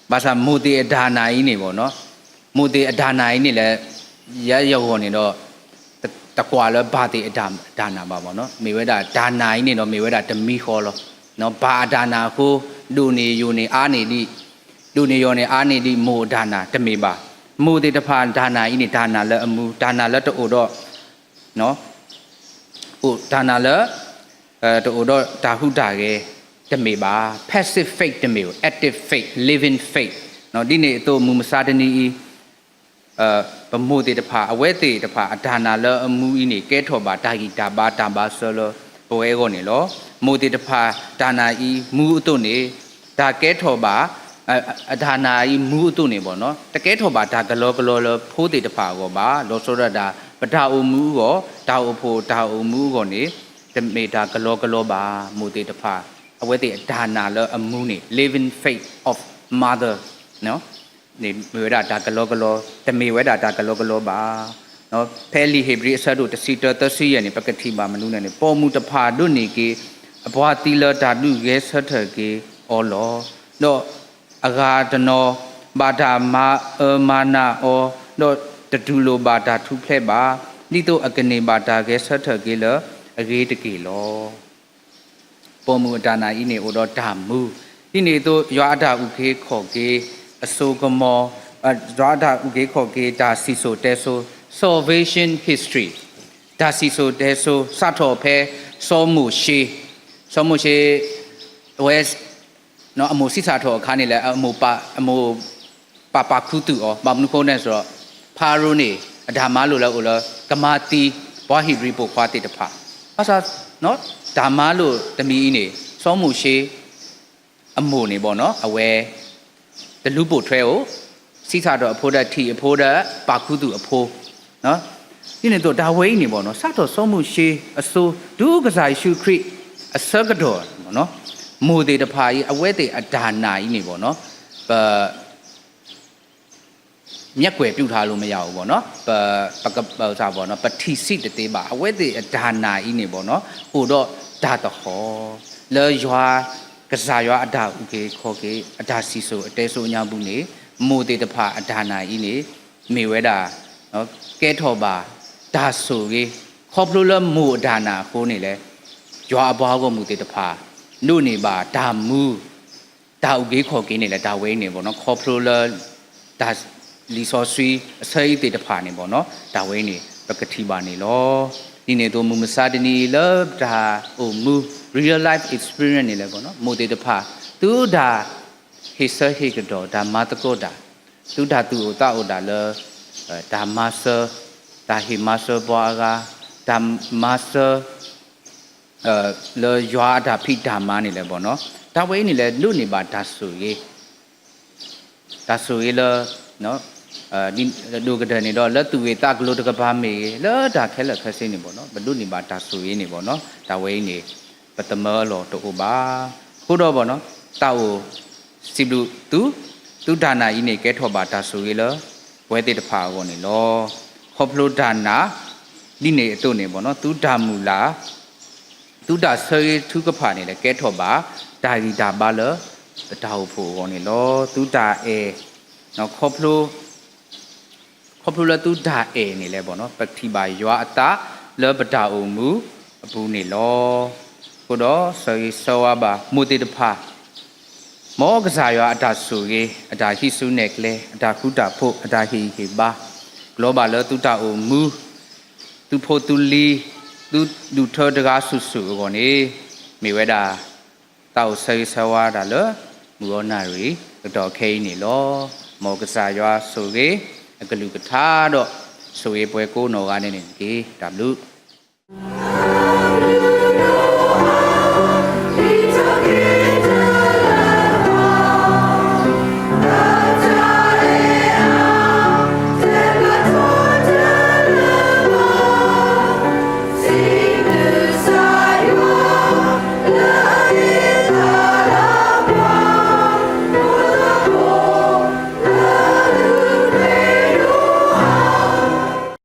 ဘၣ်ဆၣ်မိၢ်သ့ၣ်အတၢ်နာ်အံၤန့ၣ်ဘၣ်နီၤ, မိၢ်သ့ၣ်အတၢ်နာ်အံၤန့ၣ်လဲၣ်, ယဲယဂီၢ်န့ၣ်ဒီး တကွၢ်လၢပၢ်သ့ၣ်အတၢ်နာ်ဘၣ်ဘၣ်နီၤ, မ့ၢ်ဝဲဒၣ်တၢ်နာ်အံၤန့ၣ်ဒီး မ့ၢ်ဝဲဒၣ်တမံၤဃီလီၤ. ပၢ်အတၢ်နာ်အဃိ ဒိၣ်န့ၢ်ယိာ်န့ၢ်အါန့ၢ်ဒံး, ဒိၣ်န့ၢ်ယိာ်န့ၢ်အါန့ၢ်ဒံးမိၢ်အတၢ်နာ်တမ့ၢ်ဘၣ်. မိၢ်သ့ၣ်တဖၣ်တၢ်နာ်အံၤန့ၣ် တၢ်နာ်လၢအမူ, တၢ်နာ်လၢတအိၣ်ဒီး တၢ်နာ်လၢ တအိၣ်ဒီးတၢ်ဟူးတၢ်ဂဲၤတမ့ၢ်ဘၣ်. Passive faith တမ့ၢ်ဘၣ်, active faith, living faith. ဒ်န့ၣ်အသိး မုၢ်မဆါတနံၤအံၤ ပမိၢ်သ့ၣ်တဖၣ် အဝဲသ့ၣ်တဖၣ်အတၢ်နာ်လၢအမူအံၤန့ၣ် ကဲထီၣ်ဘၣ်တၢ်ဂံၢ်တၢ်ဘါတၢ်ဘါစၢၤလၢပဝဲအဂီၢ်န့ၣ်လီၤ. မိၢ်သ့ၣ်တဖၣ်တၢ်နာ်အံၤမူအသိးန့ၣ် တၢ်ကဲထီၣ်ဘၣ် အတၢ်နာ်အံၤမူအသိးန့ၣ်ဘၣ်နီၤ, တကဲထီၣ်ဘၣ်တၢ်ကလီကလီလၢဖိသ့ၣ်တဖၣ်အဂီၢ်ဘၣ်, လီၤဆီဒၣ်တၢ် ပတၢ်အိၣ်မူအဂီၢ်, တၢ်အိၣ်ဖှိၣ်တၢ်အိၣ်မူအဂီၢ်န့ၣ် တမ့ၢ်တၢ်ကလီကလီဘၣ်. မိၢ်သ့ၣ်တဖၣ် အဝဲသ့ၣ်အတၢ်နာ်လၢအမူန့ၣ် living faith of mother န့ၣ်မ့ၢ်ဝဲဒၣ်တၢ်ကလီကလီ, တမ့ၢ်ဝဲဒၣ်တၢ်ကလီကလီဘၣ်. ဖဲလံာ်ဧ့ၤဘြံၤအဆၢဒိၣ်တဆံတၢသၢဆံယဲၢ်န့ၣ် ပကထံၣ်ဘၣ်မနုၤလဲၣ်န့ၣ်, ပိာ်မုၣ်တဖၣ်ဒိးန့ၢ်က့ၤ အပှၤသံလၢတၢ်ဒုးဂဲၤဆၢထၢၣ်က့ၤအီၤလီၤ. ဒီးအဂၤတနီၤ ဘၣ်တၢ်မၤအၢမၤနးအီၤ, ဒီးတတူၢ်လိာ်ဘၣ်တၢ်ထူၣ်ဖျဲးဘၣ်, ဒ်သိးအကန့ၢ်ဘၣ်တၢ်ဂဲၤဆၢထၢၣ်က့ၤလၢအဂ့ၤတက့ၢ်လီၤ. ပိာ်မုၣ်အတၢ်နာ်အံၤန့ၣ်အိၣ်ဒီးတၢ်မူ, ဒ်န့ၣ်အသိး ယွၤအတၢ်အုၣ်က့ၤခီၣ်က့ၤ အစိကမီၤ, ယွၤအတၢ်အုၣ်က့ၤခီၣ်က့ၤ တၢ်စံၣ်စိၤတဲစိၤ salvation history, တၢ်စံၣ်စိၤတဲစိၤ စးထီၣ်ဖဲစီၤမိၤၡ့, စီၤမိၤၡ့ အဝဲ အမိၢ်ဆံးစၢ်ထီၣ်အခါန့ၣ်လဲၣ်, အမိၢ်ပာ်ခူသူၣ်အီၤ, ဘၣ်မနုၤအဃိလဲၣ်န့ၣ်ဒီး ဖၤရိၤန့ၣ် အတၢ်မၤလိာ်လၢအအိၣ်လၢ ကမၤသံပှၤဧ့ၤဘြံၤပိာ်ခွါသ့ၣ်တဖၣ်, ဘၣ်ဆၣ် တၢ်မၤလိာ်တမံၤအံၤန့ၣ် စီၤမိၤၡ့ အမိၢ်န့ၣ်ဘၣ်နီၤ အဝဲ တလူၤပိာ်ထွဲဧိၤ, ဆံးစၢ်ထီၣ်အဖိဒီး ထံၣ်အဖိဒီး ပာ်ခူသူၣ်အဖိ, ဒ်န့ၣ်အသိး တၢ်ဝဲအံၤန့ၣ်ဘၣ်နီၤ စးထီၣ်စီၤမိၤၡ့အစိၤ တုၤကစၢ်ယ့ၣ်ၡူးခရံာ် အဆၢကတီၢ် မိၢ်သ့ၣ်တဖၣ်အံၤ အဝဲသ့ၣ်အတၢ်နာ်အံၤန့ၣ်ဘၣ်နီၤ ပ မျက်ကွယ်ပြုထားလို့မရဘူးပေါ့နော်, ပ ပက ပထံၣ်ဆံးတသ့ဘၣ်, အဝဲသ့ၣ်အတၢ်နာ်အံၤန့ၣ်ဘၣ်နီၤ အိၣ်ဒီးတၢ်သဟီၣ် လၢယွၤ ကစၢ်ယွၤအတၢ်အုၣ်က့ၤခီၣ်က့ၤ အတၢ်စံၣ်စိၤအတဲစိၤအညါပူၤန့ၣ် မိၢ်သ့ၣ်တဖၣ်အတၢ်နာ်အံၤန့ၣ် မ့ၢ်ဝဲဒၣ် ကဲထီၣ်ဘၣ်တၢ်ဆိၣ်ဂ့ၤ, ခီဖျိလၢမိၢ်အတၢ်နာ်အဃိန့ၣ်လဲၣ်, ယွၤအပှၤဂီၢ်မုၢ်သ့ၣ်တဖၣ် ဒိးန့ၢ်ဘၣ်တၢ်မူ တၢ်အုၣ်က့ၤခီၣ်က့ၤန့ၣ်လဲၣ်, တၢ်ဝဲအံၤန့ၣ်ဘၣ်နီၤ ခီဖျိလၢ တၢ်လံာ်စီဆှံအဆၢအံၤသ့ၣ်တဖၣ်န့ၣ်ဘၣ်နီၤ တၢ်ဝဲအံၤန့ၣ် ပကထံၣ်ဘၣ်န့ၣ်လီၤ. ဒ်န့ၣ်အသိး မုၢ်မဆါတနံၤအံၤလၢတၢ်အိၣ်မူ real life experience န့ၣ်လဲၣ်ဘၣ်နီၤ မိၢ်သ့ၣ်တဖၣ် သုတၢ်ဟ့ၣ်ဆၢဟ့ၣ်ကတီၢ် တၢ်မၤသကိးတၢ်, သုတၢ်သူၣ်အိၣ်သးအိၣ်ဒၣ်လၢ တၢ်မၤစၢၤ, တၢ်ဟ့ၣ်မၤစၢၤပှၤအဂၤ, တၢ်မၤစၢၤ လၢယွၤအတၢ်ဖံးတၢ်မၤန့ၣ်လဲၣ်ဘၣ်နီၤ တၢ်ဝဲအံၤန့ၣ်လဲၣ် ဒိးန့ၢ်ဘၣ်တၢ်ဆိၣ်ဂ့ၤ, တၢ်ဆိၣ်ဂ့ၤလၢ ဒိၣ်ကတၢၢ်န့ၣ်ဒီး လၢသူၣ်ဂ့ၤသးကျိၤတကပၤမ့ၢ်ဂ့ၤ လၢတၢ်ခဲလၢာ်ခဲဆ့န့ၣ်ဘၣ်နီၤ ပဒိးန့ၢ်ဘၣ်တၢ်ဆိၣ်ဂ့ၤန့ၣ်ဘၣ်နီၤ တၢ်ဝဲအံၤန့ၣ် ပသမၢအလီၢ်တအိၣ်ဘၣ်. အဃိဒီးဘၣ်နီၤ တၢ်အိၣ်စံးဘျုးသု, သုတၢ်နာ်အံၤန့ၣ် ကဲထီၣ်ဘၣ်တၢ်ဆိၣ်ဂ့ၤလၢ ပဝဲသ့ၣ်တဖၣ်အဂီၢ်န့ၣ်လီၤ. ခီဖျိတၢ်နာ် ဒ်န့ၣ်အသိးန့ၣ်ဘၣ်နီၤ သုတၢ်မုၢ်လၢ် သုတၢ်ဆၢဂ့ၤထုကဖၣ်န့ၣ်လဲၣ် ကဲထီၣ်ဘၣ် တၢ်ဂံၢ်တၢ်ဘါလၢ ပတၢ်အိၣ်ဖှိၣ်အဂီၢ်န့ၣ်လီၤ. သုတၢ်အဲၣ် ခီဖျိ ခီဖျိလၢသုတၢ်အဲၣ်န့ၣ်လဲၣ်ဘၣ်နီၤ ပထံၣ်ဘၣ်ယွၤအသးလၢပတၢ်အိၣ်မူအပူၤန့ၣ်လီၤ. အဃိဒီးဆၢဂ့ၤဆၢဝါဘၣ်မိၢ်သ့ၣ်တဖၣ် မ်ကစၢ်ယွၤအတၢ်ဆိၣ်ဂ့ၤ အတၢ်ဟံးစုနဲၣ်ကျဲ အတၢ်ဃူတၢ်ဖိး အတၢ်ဟ့ၣ်ဂံၢ်ဟ့ၣ်ဘါ ကလီၤဘၣ်လၢသုတၢ်အိၣ်မူ သုဖိသုလံၤ သုဒူၣ်ထၢတဂၤစုာ်စုာ်အဂီၢ်န့ၣ် မ့ၢ်ဝဲဒၣ် သးအိၣ်ဆၢဂ့ၤဆၢဝါတၢ်လၢ မုၢ်ဂီၤနၣ်ရံၣ် ကတီၢ်ခဲအံၤန့ၣ်လီၤ. မ်ကစၢ်ယွၤဆိၣ်ဂ့ၤ အကလုၢ်ကထါဒီး ဆိၣ်ဂ့ၤပှၤကိးနီၢ်ဂၤဒဲးန့ၣ်တက့ၢ်. တၢ်ဘျုး